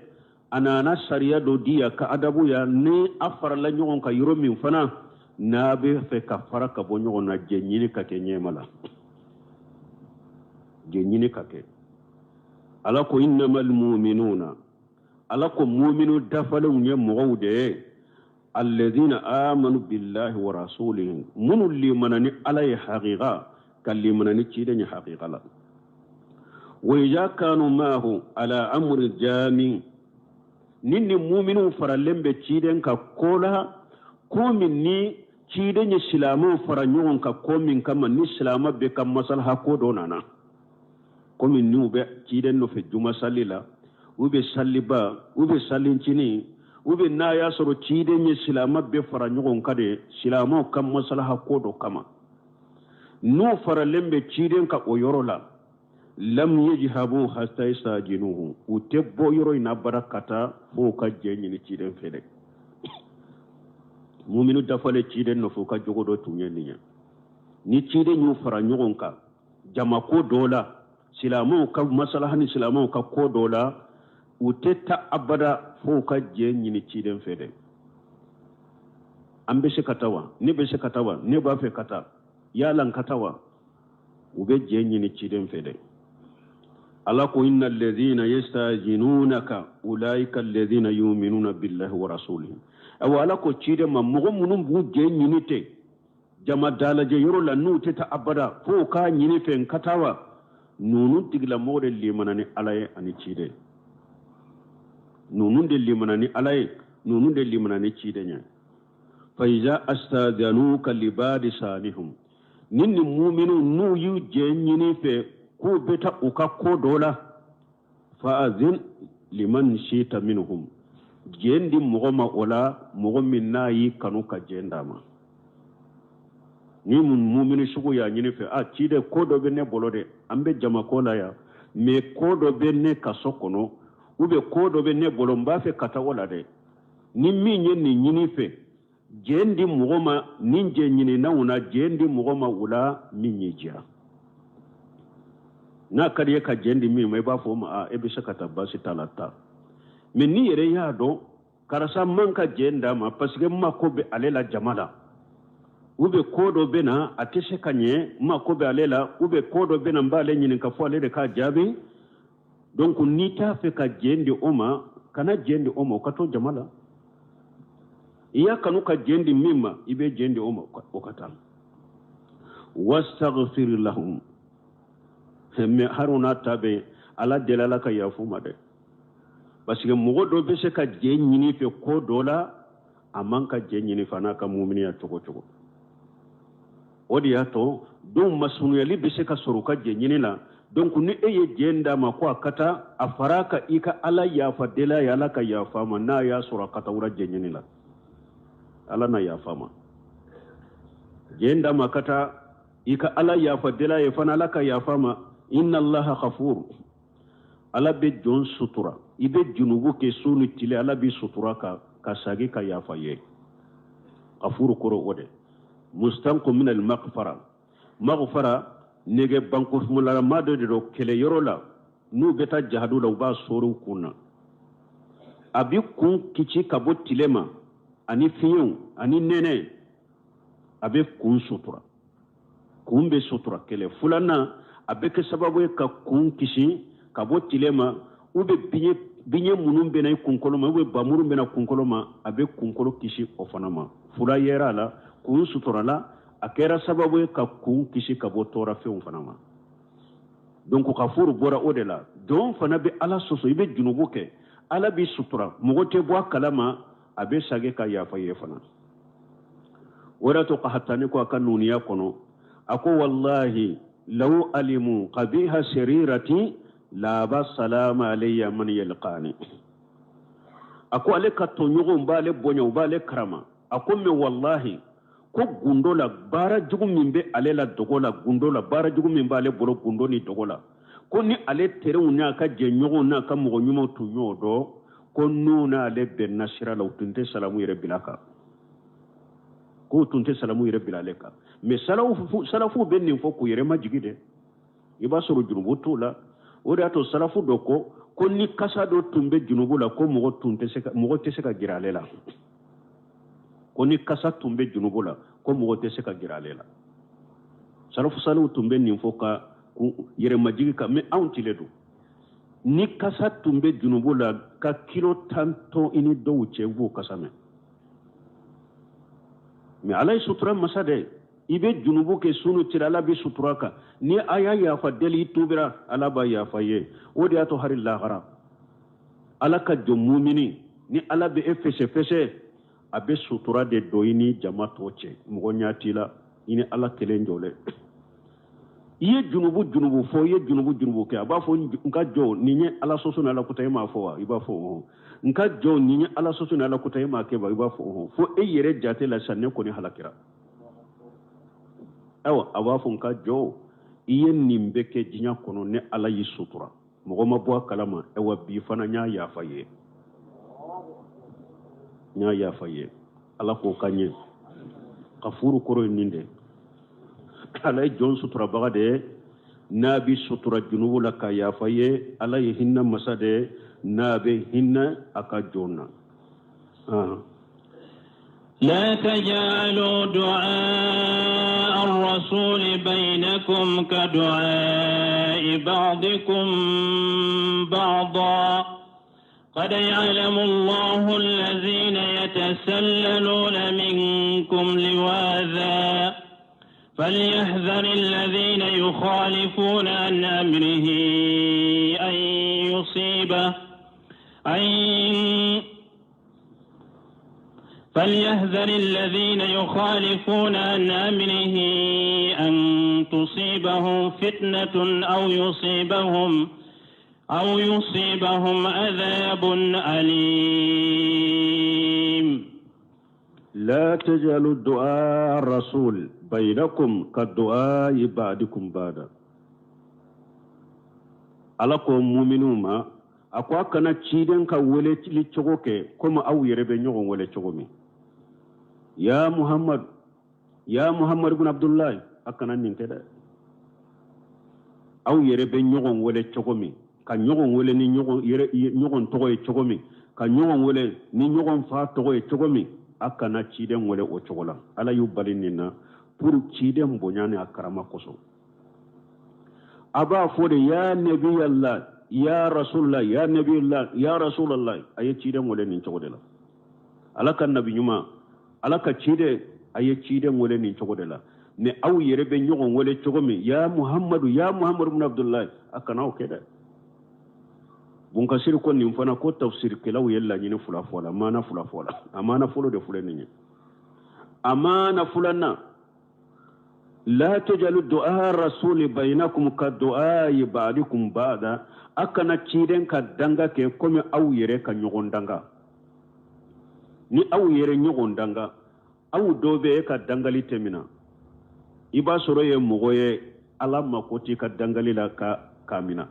A nana sariya dɔ di yan ka adabu yan. Ni a farala ɲɔgɔn kan yɔrɔ min fana, n'a bɛ fɛ ka fara ka bɔ ɲɔgɔn na, jɛ ɲini ka kɛ ɲɛma la, jɛ ɲini ka kɛ. Ala ko innamal mu'minuna, Ala ko muminu dafalenw ye mɔgɔw de ye, alladhina amanu billahi wa rasulihi, minnu limana ni Ala ye haqiqa, ka limana ni ciden ye haqiqa la, wa iza kanu maahu ala amri jami, ni muminu faralen bɛ ciden ka ko la, ko min ni ciden ye silamɛw fara ɲɔgɔn kan ko min kama, ni silamɛ bɛ ka masalaha ko dɔ nana, komi n'u bɛ ciden nɔfɛ juma sali la, u bɛ saliba, u bɛ salincinin, u bɛ n'a y'a sɔrɔ ciden ye silamɛ bɛɛ fara ɲɔgɔn kan de silamɛw ka masalaha ko dɔ kama, n'u faralen bɛ ciden ka o yɔrɔ la, lam yajhabu hatta yastajinuhu, u tɛ bɔ yɔrɔ in na bara ka taa fo u ka jɛ ɲini ciden fɛ dɛ. Muminu dafalen ciden nɔfɛ, u ka jogo dɔ tun ye nin ye. Ni ciden y'u fara ɲɔgɔn kan jamako dɔ la, silamɛw ka masalaha ni silamɛw ka ko dɔ la, u tɛ ta abada fo u ka jɛ ɲini ciden fɛ dɛ. An bɛ se ka taa wa? Ne bɛ se ka taa wa? Ne b'a fɛ ka taa. Yala n ka taa wa? U bɛ jɛn ɲini ciden fɛ dɛ. Ala ko inna alladhina yastazinunaka ulaika alladhina yu'minuna billahi wa rasulihi. Awa, Ala ko ciden ma, mɔgɔ minnu b'u jɛn ɲini ten jama dalajɛ yɔrɔ la, n'u tɛ taa abada fo k'a ɲini fɛ n ka taa wa, ninnu tigilamɔgɔ de limana ni Ala ye ani ciden. Ninnu de limana ni Ala ye, ninnu de limana ni ciden ye. Fa iza astadanuka libadi sanihum, ni nin muminu n'u y'u jɛn ɲini fɛ k'u bɛ taa u ka ko dɔ la, faazin liman shita minhum, jɛn di mɔgɔ ma o la, mɔgɔ min n'a y'i kanu ka jɛn d'a ma. Ni mumini sugu y'a ɲini fɛ, a ciden, ko dɔ bɛ ne bolo dɛ, an bɛ jama ko la yan, mais ko dɔ bɛ ne ka so kɔnɔ ou bien ko dɔ bɛ ne bolo, n b'a fɛ ka taa o la dɛ. Ni min ye nin ɲini fɛ, jɛn di mɔgɔ ma ni jɛn ɲininaw na, jɛn di mɔgɔ ma o la min y'i diya. N'a ka di ye ka jɛn di min ma, i b'a fɔ o ma, a e bɛ se ka taa, baasi t'a la, taa. Mais n'i yɛrɛ y'a dɔn karisa man ka jɛn d'a ma parce que n mako bɛ ale la jama la, ou bien ko dɔ bɛ na a tɛ se ka ɲɛ, n mako bɛ ale la, ou bien ko dɔ bɛ na n b'ale ɲininka fo ale de k'a jaabi, donc n'i t'a fɛ ka jɛn di o ma, kana jɛn di o ma, o ka to jama la. I y'a kanu ka jɛn di min ma, i bɛ jɛn di o ma, o ka taa. Wastaghfir lahum. Mais haruna ta bɛ Ala deli, Ala ka yafa ma dɛ, parce que mɔgɔ dɔ bɛ se ka jɛn ɲini fɛ ko dɔ la, a man ka jɛn ɲini fɛ n'a ka muminiya cogo cogo. O de y'a to dɔw masunuyali bɛ se ka sɔrɔ u ka jɛn ɲini la. Donc ni e ye jɛn d'a ma ko a ka taa, a fara ka i ka Ala yafa deli a ye, Ala ka yafa ma. N'a y'a sɔrɔ a ka taa wura jɛn ɲini la, Ala na yafa ma. Jɛn d'a ma ka taa, i ka Ala yafa deli a ye fana, Ala ka yafa ma. Inna Allaha ghafur. Ala bɛ jɔn sutura. I bɛ junubu kɛ su ni tile, Ala bɛ sutura ka sagi ka yafa ye. Ghafur kɔrɔ o de mustanqu min al maghfara. Maghfara, nɛgɛ bankofumalama dɔ de don kɛlɛyɔrɔ la, n'u bɛ taa jahadu la, u b'a sɔɔri u kun na. A bɛ kun kisi ka bɔ tile ma ani fiɲɛw ani nɛnɛ. A bɛ kun sutura, kun bɛ sutura kɛlɛ. Filanan, a bɛ kɛ sababu ye ka kun kisi ka bɔ tile ma, u bɛ biɲɛ minnu bɛ na i kunkolo ma, u bɛ bamuru bɛ na kunkolo ma, a bɛ kunkolo kisi o fana ma. Fura yɛrɛ a la, kun sutura la, a kɛra sababu ye ka kun kisi ka bɔ tɔɔrɔfɛnw fana ma. Donc kafuru bɔra o de la. Jɔn fana bɛ Ala sɔsɔ, i bɛ junubu kɛ, Ala b'i sutura, mɔgɔ tɛ bɔ a kalama, a bɛ sage ka yafa ye fana. O de to Kahatani ko a ka nuniya kɔnɔ, a ko wallahi law alimu qabiha sarirati laba salama alayya man yalqani. A ko ale ka tɔɲɔgɔnw b'ale bonya, u b'ale karama. A ko mais wallahi, ko gundo la baara jugu min bɛ ale la dogo la, gundo la baara jugu min b'ale bolo gundo ni dogo la, ko ni ale terew n'a ka jɛɲɔgɔnw n'a ka mɔgɔ ɲumanw tun y'o dɔn, ko n'u n'ale bɛnna sira la, u tun tɛ salamu yɛrɛ bila kan, k'u tun tɛ salamu yɛrɛ bila ale kan. Mais salafu bɛ nin fɔ k'u yɛrɛ majigi dɛ. I b'a sɔrɔ junubu t'u la. O de y'a to salafu dɔ ko ni kasa dɔ tun bɛ junubu la, ko mɔgɔ tun tɛ se ka, mɔgɔ tɛ se ka gɛrɛ ale la. Ko ni kasa tun bɛ junubu la, ko mɔgɔ tɛ se ka gɛrɛ ale la. Salafu saliw tun bɛ nin fɔ ka yɛrɛ majigi kan. Mais anw tile don, ni kasa tun bɛ junubu la, ka kilo 10 tɔn i ni dɔw cɛ, i b'o kasa mɛn. Mais Ala ye sutura masa dɛ. I bɛ junubu kɛ su ni tile, Ala bɛ sutura kan. Ni a y'a yafa deli, i tubira, Ala b'a yafa ye. O de y'a to hari lahara, Ala ka jɔn mumini, ni Ala bɛ e fɛsɛfɛsɛ, a bɛ sutura de don i ni jama tɔ cɛ. Mɔgɔ ɲɛ t'i la, i ni Ala kelen jɔlen. I ye junubu junubu fɔ, i ye junubu junubu kɛ, a b'a fɔ n ka jɔ nin ye Ala sɔsɔ ni Ala kota, e m'a fɔ wa? I b'a fɔ ɔhɔn. N ka jɔ nin ye Ala sɔsɔ ni Ala kota, e m'a kɛ wa? I b'a fɔ ɔhɔn. Fo e yɛrɛ jate la sisan, ne kɔni halakira. Ayiwa, a b'a fɔ n ka jɔ, i ye nin bɛɛ kɛ diɲɛ kɔnɔ, ne Ala y'i sutura, mɔgɔ ma bɔ a kalama. Ayiwa, bi fana n y'a yafa ye, n y'a yafa ye. Ala k'o ka ɲɛ. Ka furu kɔrɔ ye nin de. Ala ye jɔn suturabaga de ye, n'a bɛ sutura junubu la ka yafa ye. Ala ye hinɛ masa de ye, n'a bɛ hinɛ a ka jɔn na. لا تجعلوا دعاء الرسول بينكم كدعاء بعضكم بعضا قد يعلم الله الذين يتسللون منكم لواذا فليحذر الذين يخالفون عن أمره أن يصيبه أن فليحذر الذين يخالفون عن أمره أن تصيبهم فتنة أو يصيبهم عذاب أليم. لا تجعلوا دعاء الرسول بينكم كدعاء بعضكم بعضا. Ala ko muminu ma, a ko a kana ciden ka weleli cogo kɛ komi aw yɛrɛ bɛ ɲɔgɔn wele cogo min. Ya Muhammad, ya Muhammad ibn Abdullahi, a kana nin kɛ dɛ. Aw yɛrɛ bɛ ɲɔgɔn wele cogo min, ka ɲɔgɔn wele ni ɲɔgɔn tɔgɔ ye cogo min, ka ɲɔgɔn wele ni ɲɔgɔn fa tɔgɔ ye cogo min, a kana ciden wele o cogo la. Ala y'u bali nin na pour ciden bonya ni a karama kosɔn. A b'a fɔ de ya nabiyallah, ya rasulallah, ya nabiyallah, ya rasulallah. A ye ciden wele nin cogo de la. Ala ka nabi ɲuman, Ala ka ciden, a ye ciden wele nin cogo de la. Ni aw yɛrɛ bɛ ɲɔgɔn wele cogo min, ya Muhammadu, ya Muhammadu ibn Abdullahi, a kana o kɛ dɛ. Bunkasiri ko nin fana ko tafsirikɛlaw ye laɲini fila fɔ a la, maana fila fɔ a la. A maana fɔlɔ de filɛ nin ye. A maana filanan, la tajalu du'a rasuli bainakum ka du'a ba'dikum ba'da. A kana ciden ka danga kɛ komi aw yɛrɛ ka ɲɔgɔn danga. Ni aw yɛrɛ ɲɔgɔn danga, aw dɔ bɛ e ka dangali tɛ mina. I b'a sɔrɔ ye mɔgɔ ye, Ala mako t'i ka dangali la ka k'a mina.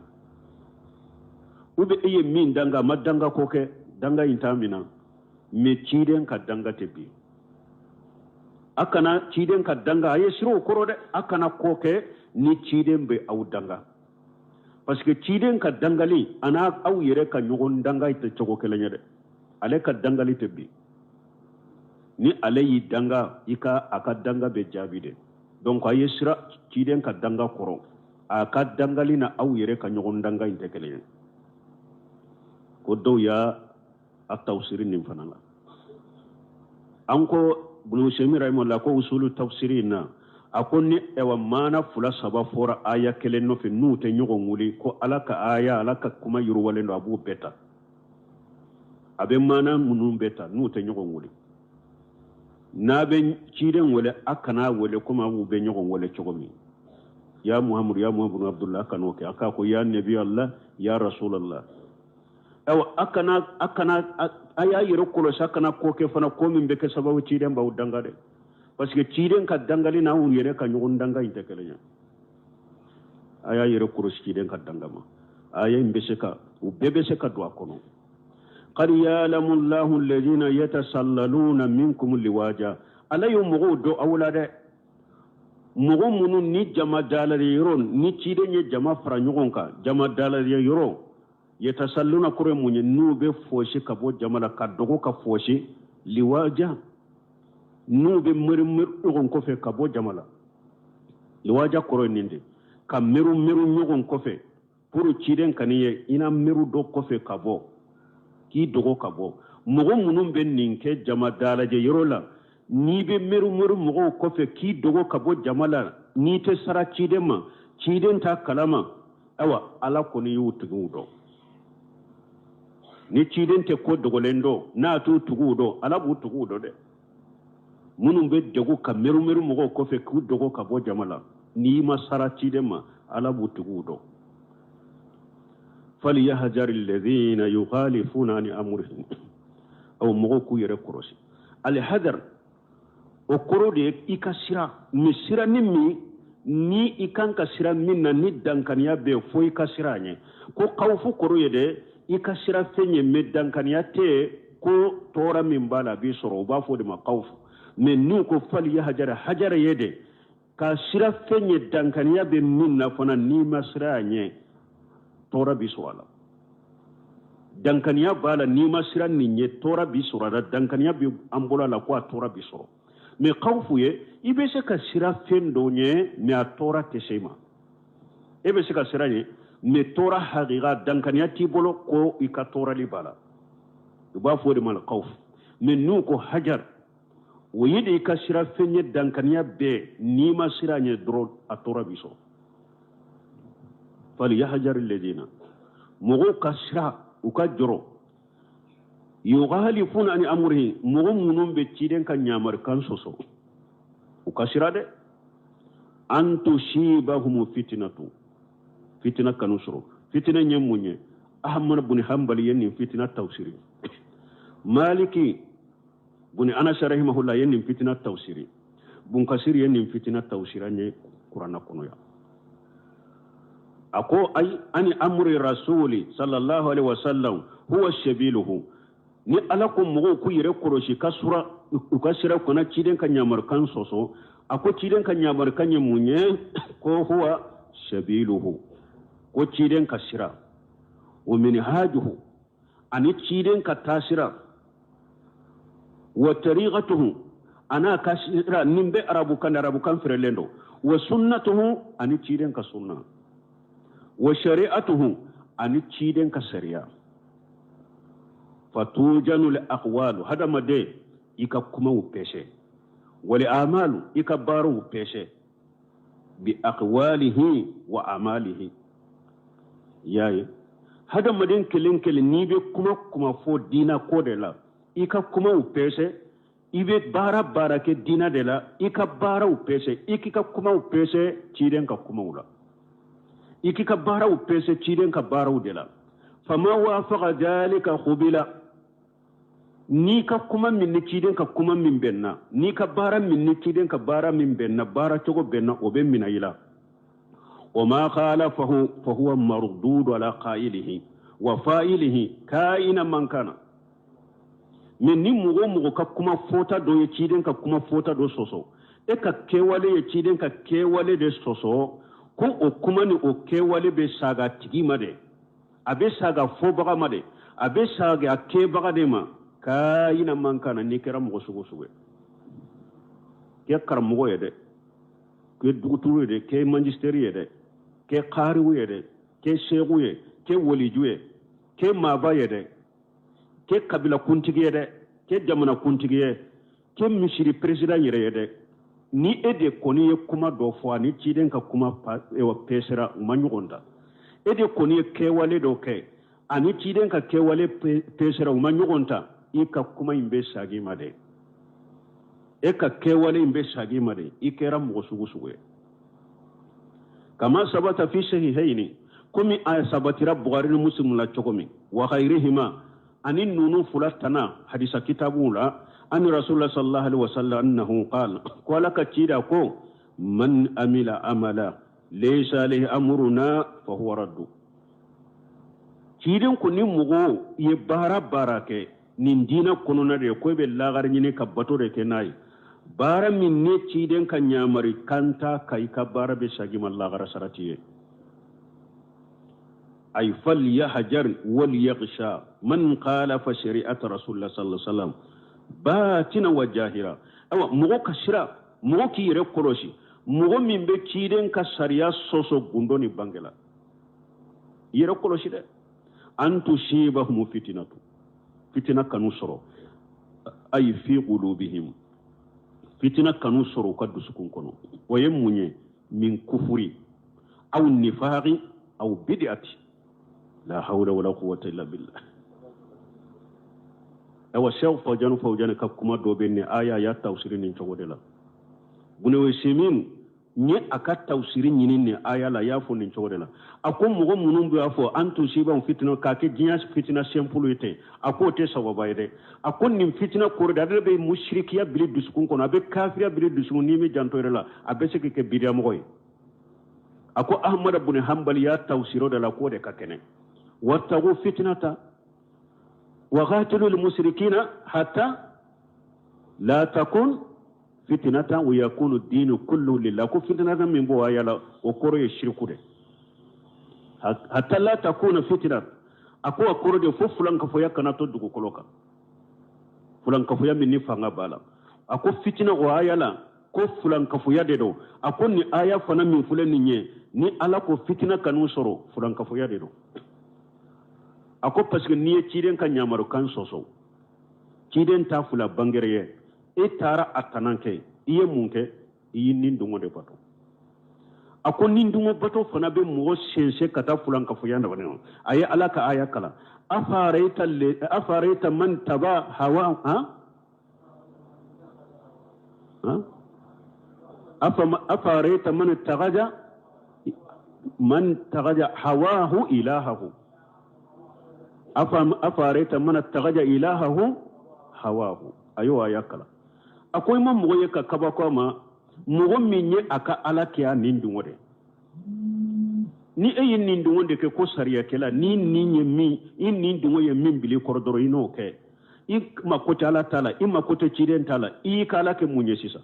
Ou bien e ye min danga, a ma danga ko kɛ, danga in t'a mina. Mais ciden ka danga tɛ bin. A kana ciden ka danga, a ye siran o kɔrɔ dɛ. A kana ko kɛ ni ciden bɛ aw danga. Parce que ciden ka dangali a n'a aw yɛrɛ ka ɲɔgɔn danga tɛ cogo kelen ye dɛ. Ale ka dangali tɛ bin. Ni ale y'i danga, i ka a ka danga bɛ jaabi de. Donc a ye siran ciden ka danga kɔrɔ. A ka dangali na aw yɛrɛ ka ɲɔgɔn danga in tɛ kelen ye. Ko dɔw y'a a tafsiri nin fana la. An ko Ibn Usaymin rahimahullah ko usulu tafsiri in na, a ko ni ɛwa maana fila saba fɔra aya kelen nɔfɛ n'u tɛ ɲɔgɔn wuli, ko Ala ka aya, Ala ka kuma yiriwalen don, a b'o bɛɛ ta. A bɛ maana minnu bɛɛ ta n'u tɛ ɲɔgɔn wuli. N'a bɛ ciden wele, a kana wele komi aw bɛ ɲɔgɔn wele cogo min. Ya Muhammadu, ya Muhammadu Abdullah, a kan'o kɛ. A k'a ko ya Nabi Allah, ya Rasulallah. Ayiwa, a kana, a kana, a y'a yɛrɛ kɔlɔsi, a kana ko kɛ fana ko min bɛ kɛ sababu ciden b'aw danga dɛ. Parce que ciden ka dangali n'anw yɛrɛ ka ɲɔgɔn danga in tɛ kelen ye. A y'a yɛrɛ kɔlɔsi ciden ka danga ma. Aya in bɛ se ka, u bɛɛ bɛ se ka don a kɔnɔ. Qad ya'lamu Allahu alladhina yatasallaluna minkum liwaja. Ala ye mɔgɔw dɔn aw la dɛ. Mɔgɔ minnu ni jama dalali yɔrɔ, ni ciden ye jama fara ɲɔgɔn kan, jama dalali yɔrɔ, yatasalluna kɔrɔ ye mun ye? N'u bɛ fɔsi ka bɔ jama la, ka dogo ka fɔsi liwaja, n'u bɛ miiri miiri ɲɔgɔn kɔfɛ ka bɔ jama la. Liwaja kɔrɔ ye nin de, ka miiri miiri ɲɔgɔn kɔfɛ pour ciden kan'i ye, i na miiri dɔ kɔfɛ ka bɔ, k'i dogo ka bɔ. Mɔgɔ minnu bɛ nin kɛ jama dalajɛ yɔrɔ la, n'i bɛ miiri miiri mɔgɔw kɔfɛ k'i dogo ka bɔ jama la, n'i tɛ sara ciden ma, ciden t'a kalama, ayiwa Ala kɔni y'u tigiw dɔn. Ni ciden tɛ ko dogolen dɔn, n'a t'u tigiw dɔn, Ala b'u tigiw dɔn dɛ. Minnu bɛ dogo ka miiri miiri mɔgɔw kɔfɛ k'u dogo ka bɔ jama la, n'i ma sara ciden ma, Ala b'u tigiw dɔn. Falyahzari alladhina yukhalifuna an amrihi. Aw mɔgɔw k'u yɛrɛ kɔlɔsi. Alhadar, o kɔrɔ de ye i ka sira, mais sira ni min ni i kan ka sira min na ni dankaniya bɛ yen, fo i ka sira a ɲɛ. Ko kawufu kɔrɔ ye dɛ, i ka sira fɛn ye, mais dankaniya tɛ yen, ko tɔɔrɔ min b'a la a b'i sɔrɔ, u b'a fɔ o de ma kawufu. Mais n'u ko fali hajara, hajara ye de ka sira fɛn ye dankaniya bɛ min na fana, n'i ma sira a ɲɛ, tɔɔrɔ b'i sɔrɔ a la. Dankaniya b'a la, n'i ma siran nin ɲɛ, tɔɔrɔ b'i sɔrɔ a la. Dankaniya bɛ an bolo a la ko a tɔɔrɔ b'i sɔrɔ. Mais kawfu ye, i bɛ se ka siran fɛn dɔ ɲɛ, mais a tɔɔrɔ tɛ se i ma. E bɛ se ka siran ɲɛ, mais tɔɔrɔ hakika dankaniya t'i bolo ko i ka tɔɔrɔli b'a la. U b'a fɔ o de ma kawfu. Mais n'u ko hajar, o ye de i ka siran fɛn ɲɛ, dankaniya bɛɛ, n'i ma siran ɲɛ dɔrɔn, a tɔɔrɔ b'i sɔrɔ. Fali yahjar alladina, mɔgɔw ka siran, u ka jɔrɔ. Yughalifuna an amrihi, mɔgɔ minnu bɛ ciden ka ɲamarikan sɔsɔ, u ka siran dɛ. An tusibahum fitinatu, fitina kanu sɔrɔ. Fitina ye mun ye? Ahmad bin Hanbali ye nin fitina tafsiri, Maliki bin Anas rahimahullah ye nin fitina tafsiri, Bun Kasir ye nin fitina tafsiri an ye kuranna kɔnɔ yan. A ko ay ani amri rasuli sallallahu alaihi wasallam huwa sabiluhu. Ni Ala ko mɔgɔw k'u yɛrɛ kɔlɔsi ka sura, u ka sira kana ciden ka ɲamarikan sɔsɔ, a ko ciden ka ɲamarikan ye mun ye? Ko huwa sabiluhu, ko ciden ka sira, wa minhajuhu, ani ciden ka taasira, wa tariqatuhu, ana ka sira, nin bɛ arabukan, arabukan feerelen don, wa sunnatuhu, ani ciden ka sunna, wa shari'atuhu, ani ciden ka sariya. Fatujanu li aqwalu, hadamaden i ka kumaw pɛsɛ, wali amalu, i ka baaraw pɛsɛ, bi aqwalihi wa amalihi. Y'a ye, hadamaden kelen kelen, n'i bɛ kuma kuma fɔ diina ko de la, i ka kumaw pɛsɛ. I bɛ baara baara kɛ diina de la, i ka baaraw pɛsɛ. I k'i ka kumaw pɛsɛ ciden ka kumaw la, i k'i ka baaraw pɛsɛ ciden ka baaraw de la. Fama wafaqa dhalika qubila, n'i ka kuma min ni ciden ka kuma min bɛnna, n'i ka baara min ni ciden ka baara min bɛnna, baara cogo bɛnna, o bɛ minɛ i la. Wa ma khalafahu fahuwa mardudu ala qailihi wa fa'ilihi kaina man kana. Mais ni mɔgɔ o mɔgɔ ka kuma fɔta dɔ ye ciden ka kuma fɔta dɔ sɔsɔ, e ka kɛwale ye ciden ka kɛwale de sɔsɔ, ko o kuma ni o kɛwale bɛ saga tigi ma dɛ, a bɛ saga fɔbaga ma dɛ, a bɛ saga a kɛbaga de ma. Kaina man kana, n'i kɛra mɔgɔ sugu sugu ye, kɛ karamɔgɔ ye dɛ, kɛ dugutigi ye dɛ, kɛ magistère ye dɛ, kɛ kariw ye dɛ, kɛ seku ye, kɛ waliju ye, kɛ maaba ye dɛ, kɛ kabila kuntigi ye dɛ, kɛ jamana kuntigi ye, kɛ misiri président yɛrɛ ye dɛ, ni e de kɔni ye kuma dɔ fɔ, ani ciden ka kuma pɛsɛra, u ma ɲɔgɔn ta, e de kɔni ye kɛwale dɔ kɛ, ani ciden ka kɛwale pɛsɛra, u ma ɲɔgɔn ta, i ka kuma in bɛ sagi ma dɛ, e ka kɛwale in bɛ sagi ma dɛ, i kɛra mɔgɔ sugu sugu ye. Kama sabata fi sahihaini, komi a sabatira Bukhari ni Muslim la cogo min, wa ghayrihima, ani nunu fula tana hadisa kitabu la, ani rasulullah sallallahu alaihi wasallam annahu qala, ko ala ka cida ko man amila amala laysa alayhi amruna fa huwa raddu. Ciden ko ni mɔgɔ ye baara baara kɛ nin diinɛ kɔnɔna de ye, ko e bɛ lagare ɲini ka bato de kɛ n'a ye, baara min ne ciden ka ɲamari kan t'a kan, i ka baara bɛ sagi ma lagara sarati ye. Ay falyahjar wal yaghsha man khalafa shari'ata rasulullah sallallahu alaihi wasallam batina wa jahira. Awa mɔgɔ ka sira, mɔgɔ k'i yɛrɛ kɔlɔsi, mɔgɔ min bɛ ciden ka sariya sɔsɔ gundo ni bange la, i yɛrɛ kɔlɔsi dɛ. An tusibahum fitinatu, fitina kanu sɔrɔ, ay fi qulubihim, fitina kanu sɔrɔ u ka dusukun kɔnɔ. O ye mun ye? Min kufuri aw nifaqi aw bid'ati, la hawla wala quwwata illa billah. Awa Cheikh Fawzan Fawzan ka kuma dɔ bɛ nin aya ya tafsiri nin cogo de la. Bune Simin n ye a ka tafsiri ɲini nin aya la, y'a fɔ nin cogo de la. A ko mɔgɔ minnu b'a fɔ an tusibaw fitina k'a kɛ diɲɛ fitina simple ye ten, a k'o tɛ sababa ye dɛ. A ko nin fitina kɔrɔ de, ale bɛ musirikiya bili dusukun kɔnɔ, a bɛ kafiriya bili dusukun, n'i m'i janto yɛrɛ la, a bɛ se k'i kɛ bidiyamɔgɔ ye. A ko Ahmad bin Hanbali y'a tafsiri o de la, k'o de ka kɛnɛ. Wattaqu fitnata wa qatilu al-mushrikina hatta la takun fitnatan wa yakunu ad-dinu kullu lillah. Ko fitnatan min b'o aya la, o kɔrɔ ye shiriku de. Hatta la takuna fitna, A ko a kɔrɔ de fo fulankafoya kana to dugukolo kan, fulankafoya min ni fanga b'a la. A ko fitina o aya la ko fulankafoya de don. A ko nin aya fana min filɛ nin ye, ni Ala ko fitina kan'u sɔrɔ, fulankafoya de don. A ko parce que n'i ye ciden ka ɲamarukan sɔsɔ, ciden ta fila bangere ye, e taara a tana kɛ, i ye mun kɛ? I y'i ni dungɔ de bato. A ko ni dungɔ bato fana bɛ mɔgɔ sɛnsɛn ka taa fulankafoya na. A ye Ala ka aya kalan, afarayita man taba hawa ha ha afarayita man tagaja man tagaja hawahu ilahahu afarayita man tagaja ilahahu hawahu. A y'o aya kalan. A ko i ma mɔgɔ ye ka kabako a ma, mɔgɔ min ye a ka Ala kɛ a nin dungɔ de. Ni e ye nin dungɔ de kɛ ko sariyakɛla, ni nin ye min, i nin dungɔ ye min bila i kɔrɔ dɔrɔn, i n'o kɛ. I mako tɛ Ala ta la, i mako tɛ ciden ta la, i y'i ka Ala kɛ mun ye sisan?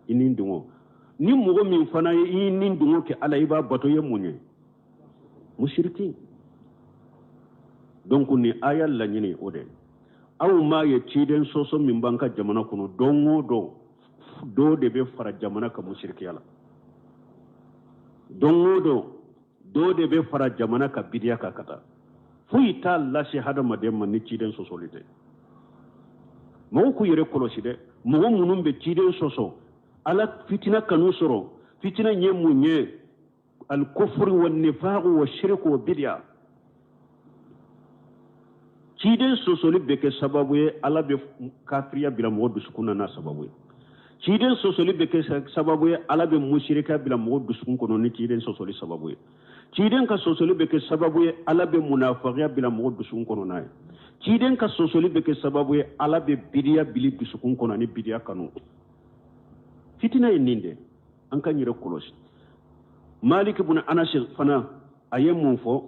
I nin dungɔ. Ni mɔgɔ min fana ye i nin dungɔ kɛ Ala, i b'a bato, i ye mun ye? Musiriki. Donc nin aya laɲini o de. Aw m'a ye ciden sɔsɔ min b'an ka jamana kɔnɔ, don o don dɔ de bɛ fara jamana ka musirikiya la, don o don dɔ de bɛ fara jamana ka bidiya kan ka taa. Foyi t'a lase hadamaden ma ni ciden sɔsɔli tɛ. Mɔgɔw k'u yɛrɛ kɔlɔsi dɛ. Mɔgɔ minnu bɛ ciden sɔsɔ, Ala fitina kanu sɔrɔ. Fitina ye mun ye? Alikufuri wa nifaku wa shiriku wa bidiya. Ciden sɔsɔli bɛ kɛ sababu ye Ala bɛ kafiriya bila mɔgɔ dusukun na n'a sababu ye. Ciden sɔsɔli bɛ kɛ sababu ye Ala bɛ musirika bila mɔgɔ dusukun kɔnɔ ni ciden sɔsɔli sababu ye. Ciden ka sɔsɔli bɛ kɛ sababu ye Ala bɛ munafagiya bila mɔgɔ dusukun kɔnɔ n'a ye. Ciden ka sɔsɔli bɛ kɛ sababu ye Ala bɛ bidiya bili dusukun kɔnɔ ni bidiya kanu. Fitina ye nin de, an ka yɛrɛ kɔlɔsi. Malik ibn Anas fana a ye mun fɔ?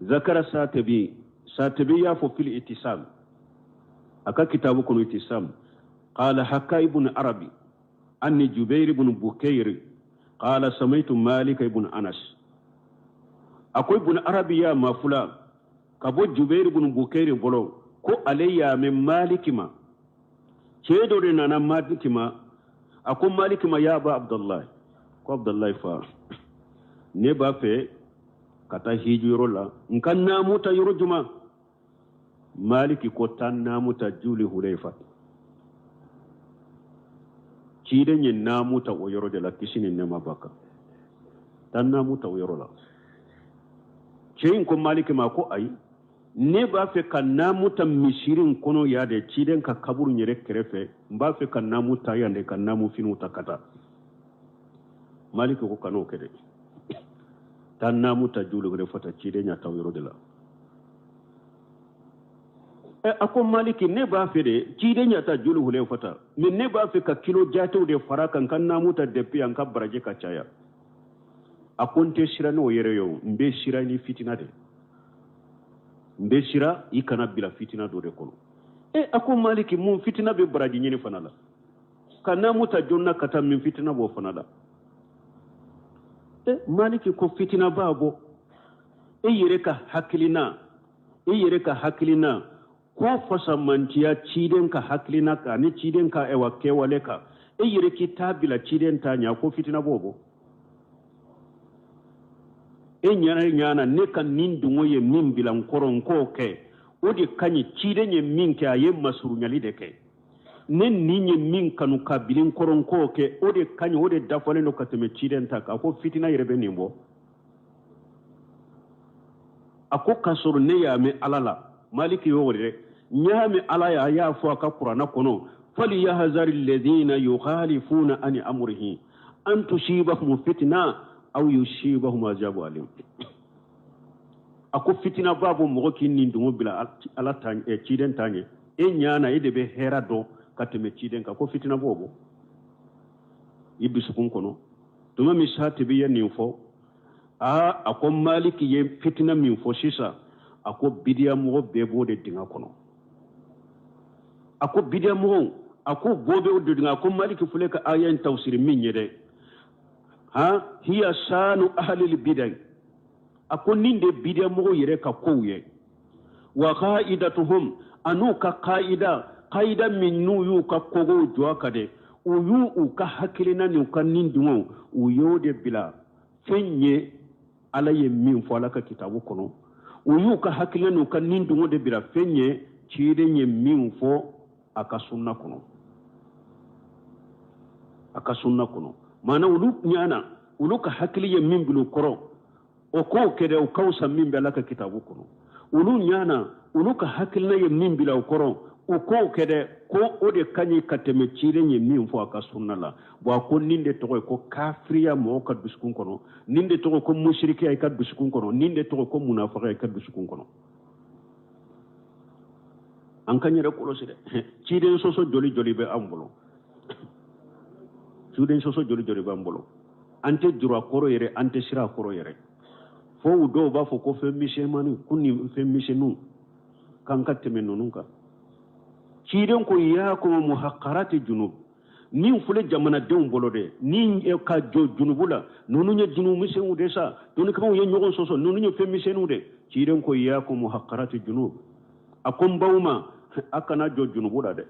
Zakara Satibi, Satibi y'a fɔ fil Itisam, a ka kitabu kɔnɔ Itisam, qala haka ibn Arabi anni Jubair ibn Bukair qala samaitu Malik ibn Anas. A ko ibn Arabi y'a mafula ka bɔ Jubair ibn Bukair bolo ko ale y'a mɛn Maliki ma. Cɛ dɔ de nana Maliki ma, a ko Maliki ma, ya aba Abdullahi, ko Abdullahi fa, ne b'a fɛ ka taa hiji yɔrɔ la, n ka naamu ta yɔrɔ juma? Maliki ko taa naamu ta Juli Huleifa. Ciden ye naamu ta o yɔrɔ de la, kisi ni nɛɛma b'a kan. Taa naamu ta o yɔrɔ la. Cɛ in ko Maliki ma ko ayi, ne b'a fɛ ka naamu ta misiri in kɔnɔ yan de, ciden ka kaburu yɛrɛ kɛrɛfɛ, n b'a fɛ ka naamu ta yan de, ka naamu finiw ta ka taa. Maliki ko kan'o kɛ dɛ, taa naamu ta Juli Huleifa ta, ciden y'a ta o yɔrɔ de la. A ko Maliki, ne b'a fɛ de, ciden y'a ta Juli Huleifa ta, mais ne b'a fɛ ka kilo jatew de fara kan, n ka naamu ta depuis yan, n ka baraji ka caya. A ko n tɛ siran n'o yɛrɛ ye o, n bɛ siran ni fitina de, n bɛ siran i kana bila fitina dɔ de kɔnɔ. A ko Maliki, mun fitina bɛ baraji ɲini fana la? Ka naamu ta joona ka taa, min fitina b'o fana la? Maliki ko fitina b'a bɔ. E yɛrɛ ka hakilina, e yɛrɛ ka hakilina ko fasamantiya ciden ka hakilina kan ani ciden ka ɛwa kɛwale kan, e yɛrɛ k'i ta bila ciden ta ɲɛ, ko fitina b'o bɔ. E ɲana ɲana ne ka nin dungo ye min bila n kɔrɔ, n k'o kɛ, o de ka ɲi. Ciden ye min kɛ, a ye masurunyali de kɛ. Ne nin ye min kanu ka bila n kɔrɔ, n k'o kɛ, o de ka ɲi, o de dafalen don ka tɛmɛ ciden ta kan. A ko fitina yɛrɛ bɛ nin bɔ. A ko k'a sɔrɔ ne y'a mɛn Ala la, Maliki y'o de dɛ, n y'a mɛn Ala ye, a y'a fɔ a ka kuranɛ kɔnɔ, falyahzari alladhina yukhalifuna an amrihi an tusibahum fitna aw yusibahum azabu alim. A ko fitina b'a bɔ mɔgɔ k'i nin dungo bila Ala ta ciden ta ɲɛ, e ɲana e de bɛ hɛrɛ dɔn ka tɛmɛ ciden kan, ko fitina b'o bɔ i dusukun kɔnɔ. Tuma min Satibi ye nin fɔ, a ko Maliki ye fitina min fɔ sisan, a ko bidiya mɔgɔ bɛɛ b'o de dingɛ kɔnɔ. A ko bidiya mɔgɔw, a ko bɔ bɛ o de dingɛ. A ko Maliki filɛ ka aya in tafsiri min ye dɛ, han, hiya sanu ahlil bidai. A ko nin de bidiyamɔgɔw yɛrɛ ka kow ye. Wa qaidatuhum, an'u ka qaida, qaida min n'u y'u ka kogow jɔ a kan dɛ, u y'u u ka hakilina n'u ka nidungɔw, u y'o de bila fɛn ye Ala ye min fɔ Ala ka kitabu kɔnɔ. U y'u ka hakilina n'u ka nidungɔ de bila fɛn ye ciden ye min fɔ a ka sunna kɔnɔ, a ka sunna kɔnɔ. Maana olu ɲana, olu ka hakili ye min bila u kɔrɔ, o k'o kɛ dɛ, o ka fisa min bɛ Ala ka kitabu kɔnɔ. Olu ɲana, olu ka hakilina ye min bila u kɔrɔ, o k'o kɛ dɛ, ko o de ka ɲi ka tɛmɛ ciden ye min fɔ a ka sunna la. Bon, a ko nin de tɔgɔ ye ko kafiriya mɔgɔ ka dusukun kɔnɔ, nin de tɔgɔ ko musirikiya i ka dusukun kɔnɔ, nin de tɔgɔ ko munafagaya i ka dusukun kɔnɔ. An k'an yɛrɛ kɔlɔsi dɛ. Ciden sɔsɔ joli joli bɛ an bolo, ciden sɔsɔ joli joli b'an bolo. An tɛ juru a kɔrɔ yɛrɛ, an tɛ sira a kɔrɔ yɛrɛ. Fo u dɔw b'a fɔ ko fɛn misɛnmanin, ko nin fɛn misɛnninw k'an ka tɛmɛ ninnu kan. Ciden ko iyakum muhaqarati junub, min filɛ jamanadenw bolo dɛ, ni ka jɔ junubu la, ninnu ye junubu misɛnninw de sa, dɔnnikɛbaaw ye ɲɔgɔn sɔsɔ, ninnu ye fɛn misɛnninw de. Ciden ko iyakum muhaqarati junub, a ko n baw ma, a kana jɔ junubu la dɛ,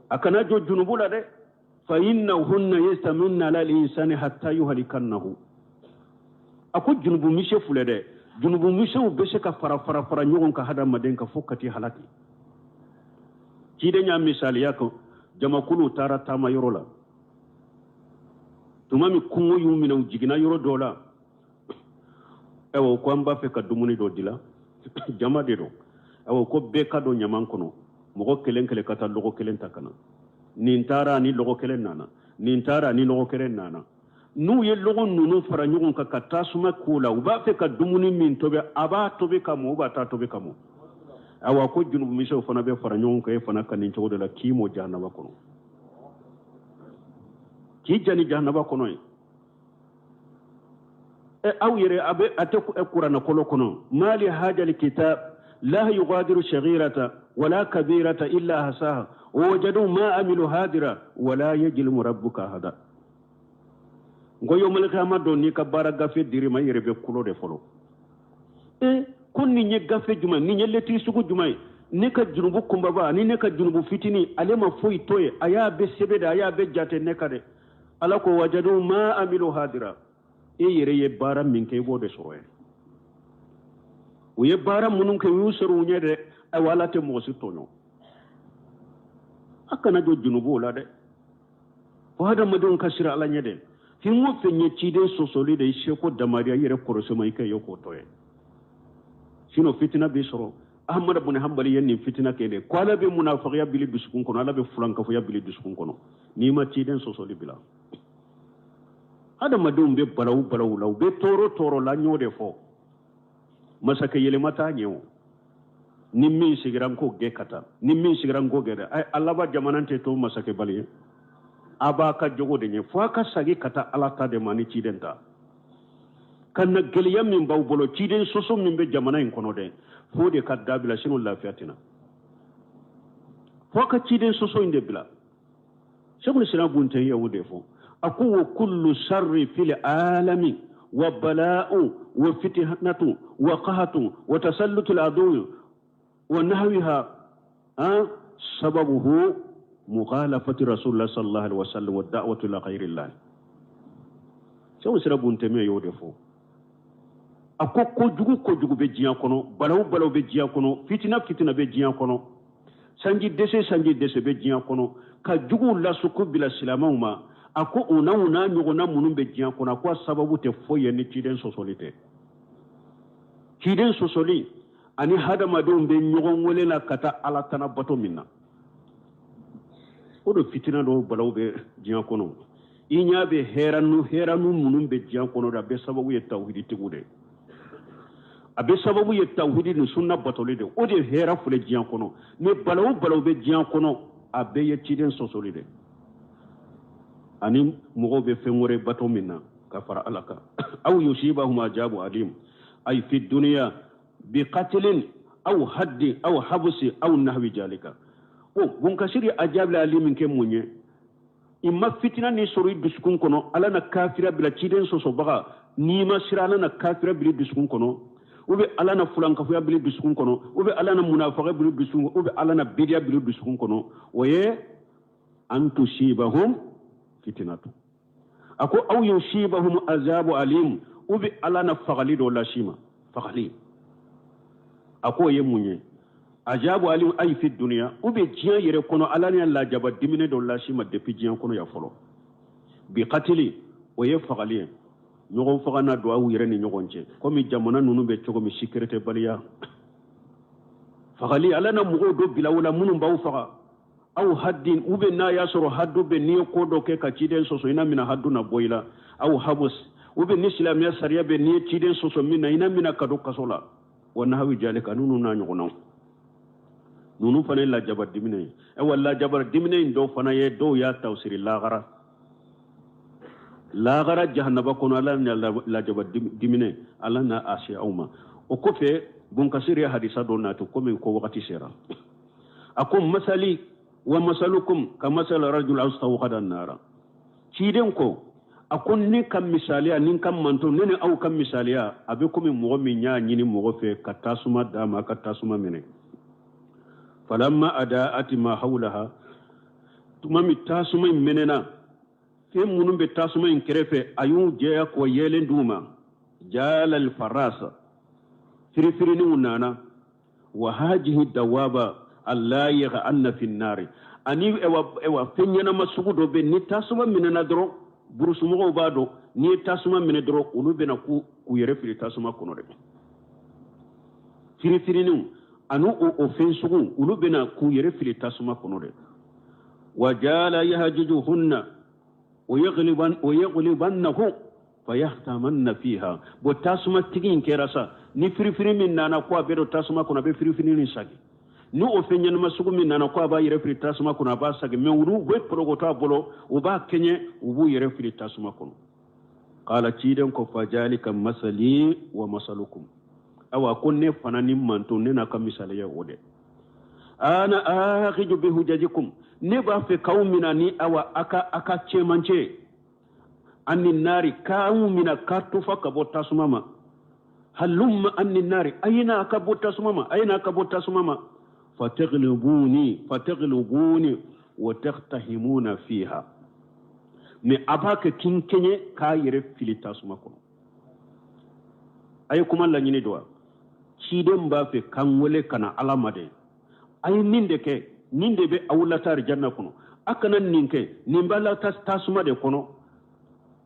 a kana jɔ junubu la dɛ. Fa innahunna yastaminna ala al-insani hatta yuhlikannahu. A ko junubu misɛn filɛ dɛ, junubu misɛnw bɛ se ka fara fara fara ɲɔgɔn kan hadamaden kan fo ka t'i halaki. Ciden y'a misaliya kan, jamakulu taara taama yɔrɔ la, tuma min kɔngɔ y'u minɛ, u jiginna yɔrɔ dɔ la. Ayiwa, ko an b'a fɛ ka dumuni dɔ dilan, jama de don. Ayiwa, ko bɛɛ ka don ɲaman kɔnɔ, mɔgɔ kelen kelen ka taa lɔgɔ kelen ta ka na. Nin taara ni lɔgɔ kelen nana, nin taara ni lɔgɔ kelen nana. N'u ye lɔgɔ ninnu fara ɲɔgɔn kan ka tasuma k'o la, u b'a fɛ ka dumuni min tobi, a b'a tobi ka mɔ, u b'a ta tobi ka mɔ. Ayiwa, ko junubumisɛnw fana bɛ fara ɲɔgɔn kan e fana ka nin cogo de la k'i mɔ jahanaba kɔnɔ, k'i jani jahanaba kɔnɔ ye. Aw yɛrɛ a bɛ a tɛ kuranɛ kɔlɔ kɔnɔ, mali hajali kitab la yugadiru saghirata wala kabirata illa hasaha wajadu ma amilu hadira wala yajlimu rabbuka ahada. N ko yawmal qiyamah don n'i ka baara gafe dir'i ma, i yɛrɛ bɛ kulo de fɔlɔ. Ko nin ye gafe jumɛn, nin ye lɛtiri sugu jumɛn ye? Ne ka junubu kunbaba ani ne ka junubu fitinin, ale ma foyi to ye, a y'a bɛɛ sɛbɛn de, a y'a bɛɛ jate ne ka dɛ. Ala ko wajadu ma amilu hadira, e yɛrɛ ye baara min kɛ i b'o de sɔrɔ yen. U ye baara minnu kɛ u y'u sɔrɔ u ɲɛ dɛ. Ayiwa, Ala tɛ mɔgɔ si tɔɲɔ. A kana jɔ junubuw la dɛ, fo hadamadenw ka siran Ala ɲɛ dɛ. Fɛn o fɛn ye ciden sɔsɔli de, i seko damariya, i yɛrɛ kɔrɔsi ma, i ka ye k'o to ye, sinon fitina b'i sɔrɔ. Ahmad bin Hanbali ye nin fitina kɛ de, ko Ala bɛ munafagiya bili dusukun kɔnɔ, Ala bɛ fulankafoya bili dusukun kɔnɔ n'i ma ciden sɔsɔli bila. Hadamadenw bɛ balawu balawu la, u bɛ tɔɔrɔ tɔɔrɔ la, n y'o de fɔ. Masakɛ yɛlɛma t'a ɲɛ o, ni min sigira n k'o gɛn ka taa, ni min sigira n k'o gɛn dɛ. A laban jamana tɛ to masakɛbali ye, a b'a ka jogo de ɲɛ, fo a ka segin ka taa Ala ta de ma ni ciden ta. Ka na gɛlɛya min b'aw bolo, ciden sɔsɔ min bɛ jamana in kɔnɔ dɛ, f'o de ka dabila, sinon lafiya tɛ na. Fo a ka ciden sɔsɔ in de bila. Sɛkul Islam bun Taymiya y'o de fɔ. A ko wa kullu sarri fil alami wa bala'u wa fitnatu wa qahatu wa tasallutu al-adu wa nahwiha sababuhu mukhalafati rasulullah sallallahu alaihi wasallam wa da'watu ila ghayrillah. Sɛkul Islam bun Taymiya y'o de fɔ. A ko kojugu kojugu bɛ diɲɛ kɔnɔ, balawu balawu bɛ diɲɛ kɔnɔ, fitina fitina bɛ diɲɛ kɔnɔ, sanji dɛsɛ sanji dɛsɛ bɛ diɲɛ kɔnɔ, ka juguw lasuku bila silamɛw ma. A ko o n'a o n'a ɲɔgɔnna minnu bɛ diɲɛ kɔnɔ, a ko a sababu tɛ foyi ye ni ciden sɔsɔli tɛ. Ciden sɔsɔli ani hadamadenw bɛ ɲɔgɔn wele la ka taa Ala tana bato min na, o de fitina dɔw balaw bɛ diɲɛ kɔnɔ. I ɲɛ bɛ hɛrɛnu minnu bɛ diɲɛ kɔnɔ de, a bɛɛ sababu ye tawhiditigiw de ye, a bɛɛ sababu ye tawhidi ni sunna batoli de, o de ye hɛrɛ filɛ diɲɛ kɔnɔ. Ni balawu balawu bɛ diɲɛ kɔnɔ, a bɛɛ ye ciden sɔsɔli de, ani mɔgɔw bɛ fɛn wɛrɛ bato min na ka fara Ala kan. Aw yusibahum ajabu alim ay fi dunya bi qatlin aw haddi aw habsi aw nahwi jalika. O bunkasiri ajabu alim kɛ mun ye? I ma fitina ni sɔrɔ i dusukun kɔnɔ, Ala na kafira bila ciden sɔsɔbaga. N'i ma siran, Ala na kafira bil'i dusukun kɔnɔ, ou bien Ala na fulankafoya bil'i dusukun kɔnɔ, ou bien Ala na munafaka bil'i dusukun kɔnɔ, ou bien Ala na bidiya bil'i dusukun kɔnɔ. O ye an tusibahum fitinatu. A ko aw yusibahum azabu alim, ou bien Ala na fagali dɔ las'i ma. Fagali, a k'o ye mun ye? Azabu alim ay fi duniya, ou bien diɲɛ yɛrɛ kɔnɔ, Ala na lajaba dimine dɔ las'i ma depuis diɲɛ kɔnɔ yan fɔlɔ. Bi katili, o ye fagali ye. Ɲɔgɔn faga na don aw yɛrɛ ni ɲɔgɔn cɛ, komi jamana ninnu bɛ cogo min, sécurité baliya. Fagali, Ala na mɔgɔw dɔ bila u la minnu b'aw faga. Aw haddin, ou bien n'a y'a sɔrɔ haddu bɛ, n'i ye ko dɔ kɛ ka ciden sɔsɔ, i na mina haddu na bɔ i la. Aw habus, ou bien ni silamɛya sariya bɛ, n'i ye ciden sɔsɔ min na, i na mina ka don kaso la. Wa nahawi jalika, ninnu n'a ɲɔgɔnnaw, ninnu fana ye lajaba diminɛ ye. Ayiwa, lajaba diminɛ in dɔw fana ye, dɔw y'a tafsiri lagara, lagara jahanaba kɔnɔ, Ala na lajaba diminɛ, Ala na a se aw ma. O kɔfɛ, Bunkasiri ye hadisa dɔ nati, komi ko wagati sera. A ko masali wa masalukum ka masal rajul astawqada nara. Ciden ko, a ko ne ka misaliya ni n ka manto, ne ni aw ka misaliya, a bɛ komi mɔgɔ min y'a ɲini mɔgɔ fɛ ka tasuma d'a ma, ka tasuma minɛ. Falamma adaati ma hawlaha, tuma min tasuma in mɛnɛna, fɛn minnu bɛ tasuma in kɛrɛfɛ, a y'u jɛya k'o yeelen d'u ma. Jalal farasa, firifiriniw nana. Wa hajihi dawaba allayiga anna fi nari, ani ewa fɛn ɲɛnama sugu dɔ bɛ, ni tasuma minɛna dɔrɔn, burusumɔgɔw b'a dɔn, n'i ye tasuma minɛ dɔrɔn, olu bɛna k'u yɛrɛ fili tasuma kɔnɔ dɛ. Firifiriniw ani o fɛn sugu, olu bɛna k'u yɛrɛ fili tasuma kɔnɔ dɛ. Wa jala yahjujuhunna o yaghlibannahu fayahtamanna fiha. Bon, tasuma tigi in kɛra sa, ni firifiri min nana ko a bɛ don tasuma kɔnɔ, a bɛ firifiri nin sagi. Ni o fɛn ɲɛnama sugu min nana ko a b'a yɛrɛ fili tasuma kɔnɔ, a b'a sagi. Mais olu bɛ porokoto a bolo, u b'a kɛɲɛ, u b'u yɛrɛ fili tasuma kɔnɔ. Kala ciden ko fajalika masali wa masalukum. Awa, ko ne fana ni manto, ne n'a ka misaliya o de. Ana akhiju bi hujajikum, ne b'a fɛ k'aw mina ni awa a ka cɛmancɛ ani nari, k'aw mina ka tufa ka bɔ tasuma ma. Halumma anni nari, ayina ka bɔ tasuma ma, ayina ka bɔ tasuma ma. Fataglibuni, fataglibuni wa taqtahimuna fiha. Mais a b'a kɛ kin kɛɲɛ k'a yɛrɛ fili tasuma kɔnɔ. A ye kuma laɲini dɔ wa? Ciden b'a fɛ k'an wele ka na Ala ma dɛ. A ye nin de kɛ, nin de bɛ aw lata arijanna kɔnɔ. A kana nin kɛ, nin b'a lata tasuma de kɔnɔ.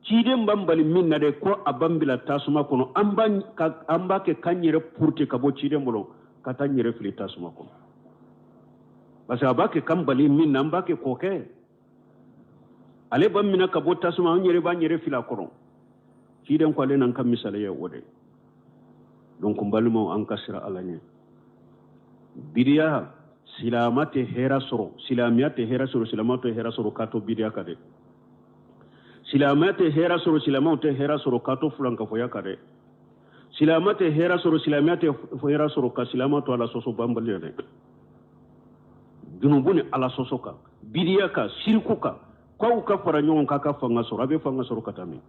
Ciden b'an bali min na dɛ, ko a b'an bila tasuma kɔnɔ, an b'a kɛ k'an yɛrɛ purute ka bɔ ciden bolo ka taa n yɛrɛ fili tasuma kɔnɔ, parce que a b'a kɛ k'an bali min na, an b'a kɛ k'o kɛ. Ale b'an minɛ ka bɔ tasuma, an yɛrɛ b'an yɛrɛ fili a kɔnɔ. Ciden ko ale n'an ka misaliya o de. Donc n balimaw, an ka sira Ala ɲɛ. Bidiya, silama tɛ hɛrɛ sɔrɔ, silamɛya tɛ hɛrɛ sɔrɔ, silama tɛ hɛrɛ sɔrɔ k'a to bidiya kan dɛ. Silamɛya tɛ hɛrɛ sɔrɔ, silamɛw tɛ hɛrɛ sɔrɔ k'a to fulankafoya kan dɛ. Silamɛ tɛ hɛrɛ sɔrɔ, silamɛya tɛ hɛrɛ sɔrɔ ka silama to Ala sɔsɔ banbali dɛ. Junubu ni Ala sɔsɔ kan, bidiya kan, siriku kan, k'aw ka fara ɲɔgɔn kan ka fanga sɔrɔ, a bɛ fanga sɔrɔ ka taa min?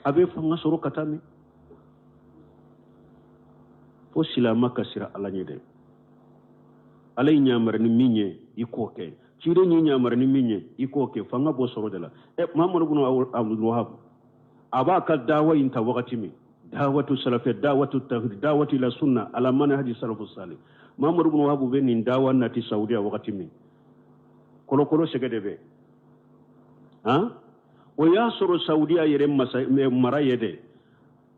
A bɛ fanga sɔrɔ ka taa min? Fo silama ka sira Ala ɲɛ dɛ. Ala ye ɲamari ni min ye, i k'o kɛ. Ciden ye ɲamari ni min ye, i k'o kɛ. Fanga b'o sɔrɔ de la. Ɛ, Mahamadu bunu Abdul Wahab, a b'a ka dawa in ta wagati min, dawatu salafiya, dawatu tawhid, dawatu ila sunna ala manhaji salafu salih, Mahamadu bunu Wahab bɛ nin dawa nati Saudiya wagati min, kolokolo sɛgɛ de bɛ han. O y'a sɔrɔ Saudiya yɛrɛ masa mara ye dɛ,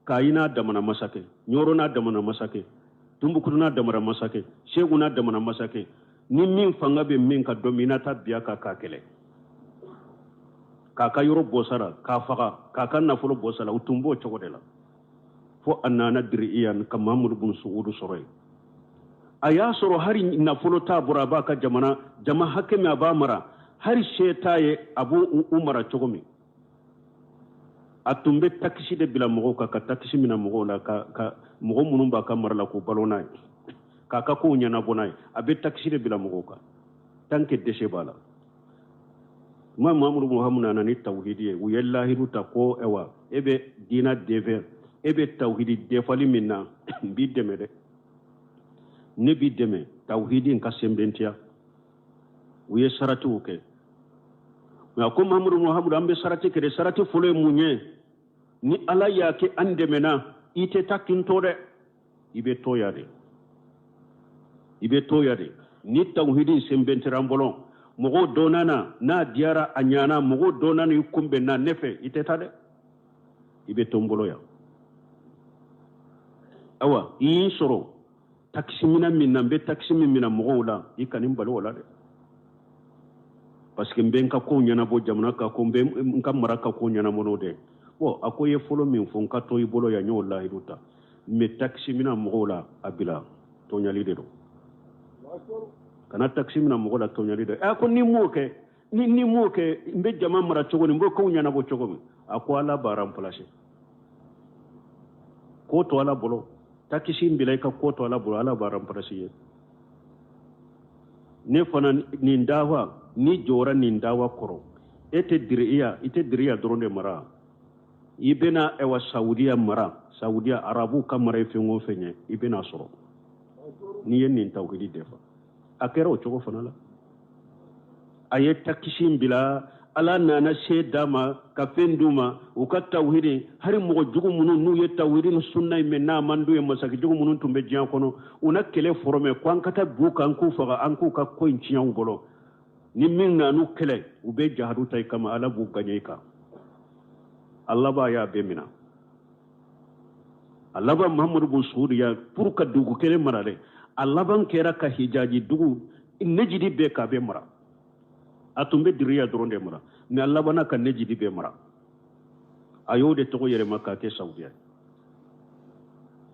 Kayi n'a damana masakɛ, Ɲɔrɔ n'a damana masakɛ, Tunbukutu n'a damana masakɛ, Segu n'a damana masakɛ. Ni min fanga bɛ min ka dɔn min, i na taa biya kan k'a kɛlɛ, k'a ka yɔrɔ bɔ sara, k'a faga, k'a ka nafolo bɔ sara. U tun b'o cogo de la fo a nana Diriya ka Mahamadu bun Sugudu sɔrɔ yen. A y'a sɔrɔ hali nafolo t'a bolo, a b'a ka jamana jama hakɛ min a b'a mara, hali se t'a ye a b'o u mara cogo min. A tun bɛ takisi de bila mɔgɔw kan, ka takisi minɛ mɔgɔw la, ka mɔgɔ minnu b'a ka mara la k'u balo n'a ye, k'a ka kow ɲɛnabɔ n'a ye. A bɛ takisi de bila mɔgɔw kan tant que dɛsɛ b'a la. Tuma Mahamudu Muhamu nana ni tawhidi ye, u ye lahidu ta ko ayiwa, e bɛ diina defan, e bɛ tawhidi defali min na, n b'i dɛmɛ dɛ, ne b'i dɛmɛ tawhidi in ka sɛnbɛntiya. U ye saratiw kɛ. Nka ko Mahamudu Muhamudu, an bɛ sarati kɛ dɛ. Sarati fɔlɔ ye mun ye? Ni Ala y'a kɛ an dɛmɛna, i tɛ taa k'i to dɛ, i bɛ to yan de, i bɛ to yan de. Ni tawhidi sɛnbɛntira an bolo, mɔgɔw donna na, n'a diyara, a ɲana, mɔgɔw donna n'i kunbɛnna ne fɛ, i tɛ taa dɛ, i bɛ to n bolo yan. Awa, i y'i sɔrɔ takisi minɛ min na, n bɛ takisi min minɛ mɔgɔw la, i kana n bali o la dɛ, parce que n bɛ n ka kow ɲɛnabɔ, jamana ka ko, n bɛ n ka mara ka kow ɲɛnabɔ n'o de. Bon, a ko i ye fɔlɔ min fɔ, n ka to i bolo yan, n y'o lahidu ta. Mais takisi minɛ mɔgɔw la, a bila, tɔɲali de don. Kana takisi minɛ mɔgɔ la, tɔɲali de. A ko ni m'o kɛ, ni m'o kɛ, n bɛ jama mara cogo di? N bɛ kow ɲɛnabɔ cogo min? A ko Ala b'a remplacer. Ko to Ala bolo, takisi in bila, i ka ko to Ala bolo, Ala b'a remplacer ye. Ne fana nin dawa, ni jɔra nin dawa kɔrɔ, e tɛ diriya, i tɛ diriya dɔrɔn de mara, i bɛna ɛwa Saudiya mara. Saudiya, arabu ka mara ye fɛn o fɛn ye, i bɛna sɔrɔ n'i ye nin tawhidi defa. A kɛra o cogo fana la. A ye takisi in bila, Ala nana se d'a ma ka fɛn d'u ma, u ka tawhidi. Hali mɔgɔ jugu minnu n'u ye tawhidi ni sunna in mɛn, n'a man d'u ye, masakɛ jugu minnu tun bɛ diɲɛ kɔnɔ, u na kɛlɛ former ko an ka taa b'u kan, an k'u faga, an k'u ka ko in tiɲɛ u bolo. Ni min nan'u kɛlɛ, u bɛ jahadu ta i kama, Ala b'u gaɲɛ i kan. A laban y'a bɛɛ minɛ. A laban, Mahamadu bun Suudiya, pour ka dugu kelen mara dɛ, a laban kɛra ka Hijaji dugu Nejidi bɛɛ k'a bɛɛ mara. A tun bɛ diriya dɔrɔn de mara, mais a labanna ka Nejidi bɛɛ mara. A y'o de tɔgɔ yɛlɛma k'a kɛ Saudiya.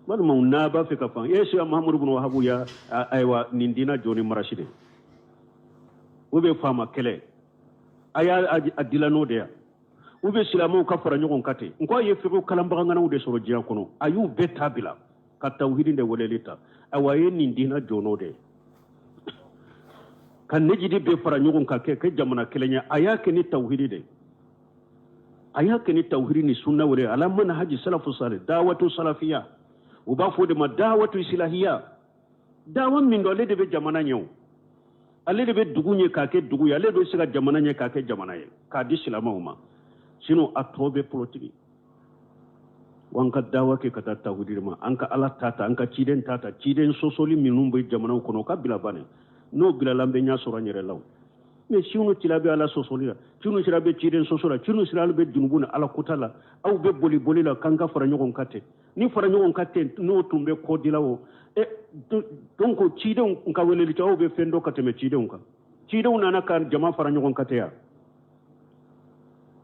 Balimaw, n'a b'a fɛ ka fan e siya Mahamadu bun Wahabu ya, ayiwa, nin diina jɔ ni marasi de u bɛ faama kɛlɛ, a y'a a dilan n'o de ya, u bɛ silamɛw ka fara ɲɔgɔn kan ten. N ko a ye fiqhu kalanbaganganaw de sɔrɔ diɲɛ kɔnɔ, a y'u bɛɛ ta bila ka tawhidi de weleli ta. Ayiwa, a ye nin diina jɔ n'o de ye ka Nejidi bɛɛ fara ɲɔgɔn kan kɛ jamana kelen ye. A y'a kɛ ni tawhidi de, a y'a kɛ ni tawhidi ni sunna wele, ala manhaji salafu salih, dawatu salafiya, u b'a fɔ o de ma dawatu islahiya. Dawa min don, ale de bɛ jamana ɲɛ o, ale de bɛ dugu ɲɛ k'a kɛ dugu ye, ale de bɛ se ka jamana ɲɛ k'a kɛ jamana ye, k'a di silamɛw ma. Sinon a tɔ bɛ politiki. Wa an ka dawa kɛ ka taa tawhidi ma, an ka Ala ta ta, an ka ciden ta ta. Ciden sɔsɔli minnu bɛ jamanaw kɔnɔ, o ka bila banni. N'o bilala, an bɛ ɲɛ sɔrɔ an yɛrɛ la o. Mais sinu tila bɛ Ala sɔsɔli la, sinu sira bɛ ciden sɔsɔ la, sinu sira bɛ junubu ni Ala kota la, aw bɛ boli boli la k'an ka fara ɲɔgɔn kan ten. Ni fara ɲɔgɔn kan ten, n'o tun bɛ kɔ dila o. Donc cidenw ka weleli cɛ, aw bɛ fɛn dɔ ka tɛmɛ cidenw kan. Cidenw nana ka jama fara ɲɔgɔn kan ten yan.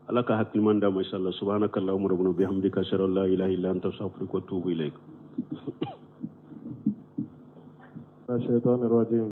Ala ka hakiliman d'a ma, inshallah. Subhanaka allahumma rabbana bihamdika, ashhadu an la ilaha illa anta, astaghfiruka wa atubu ilaik. الشيطان الرجيم.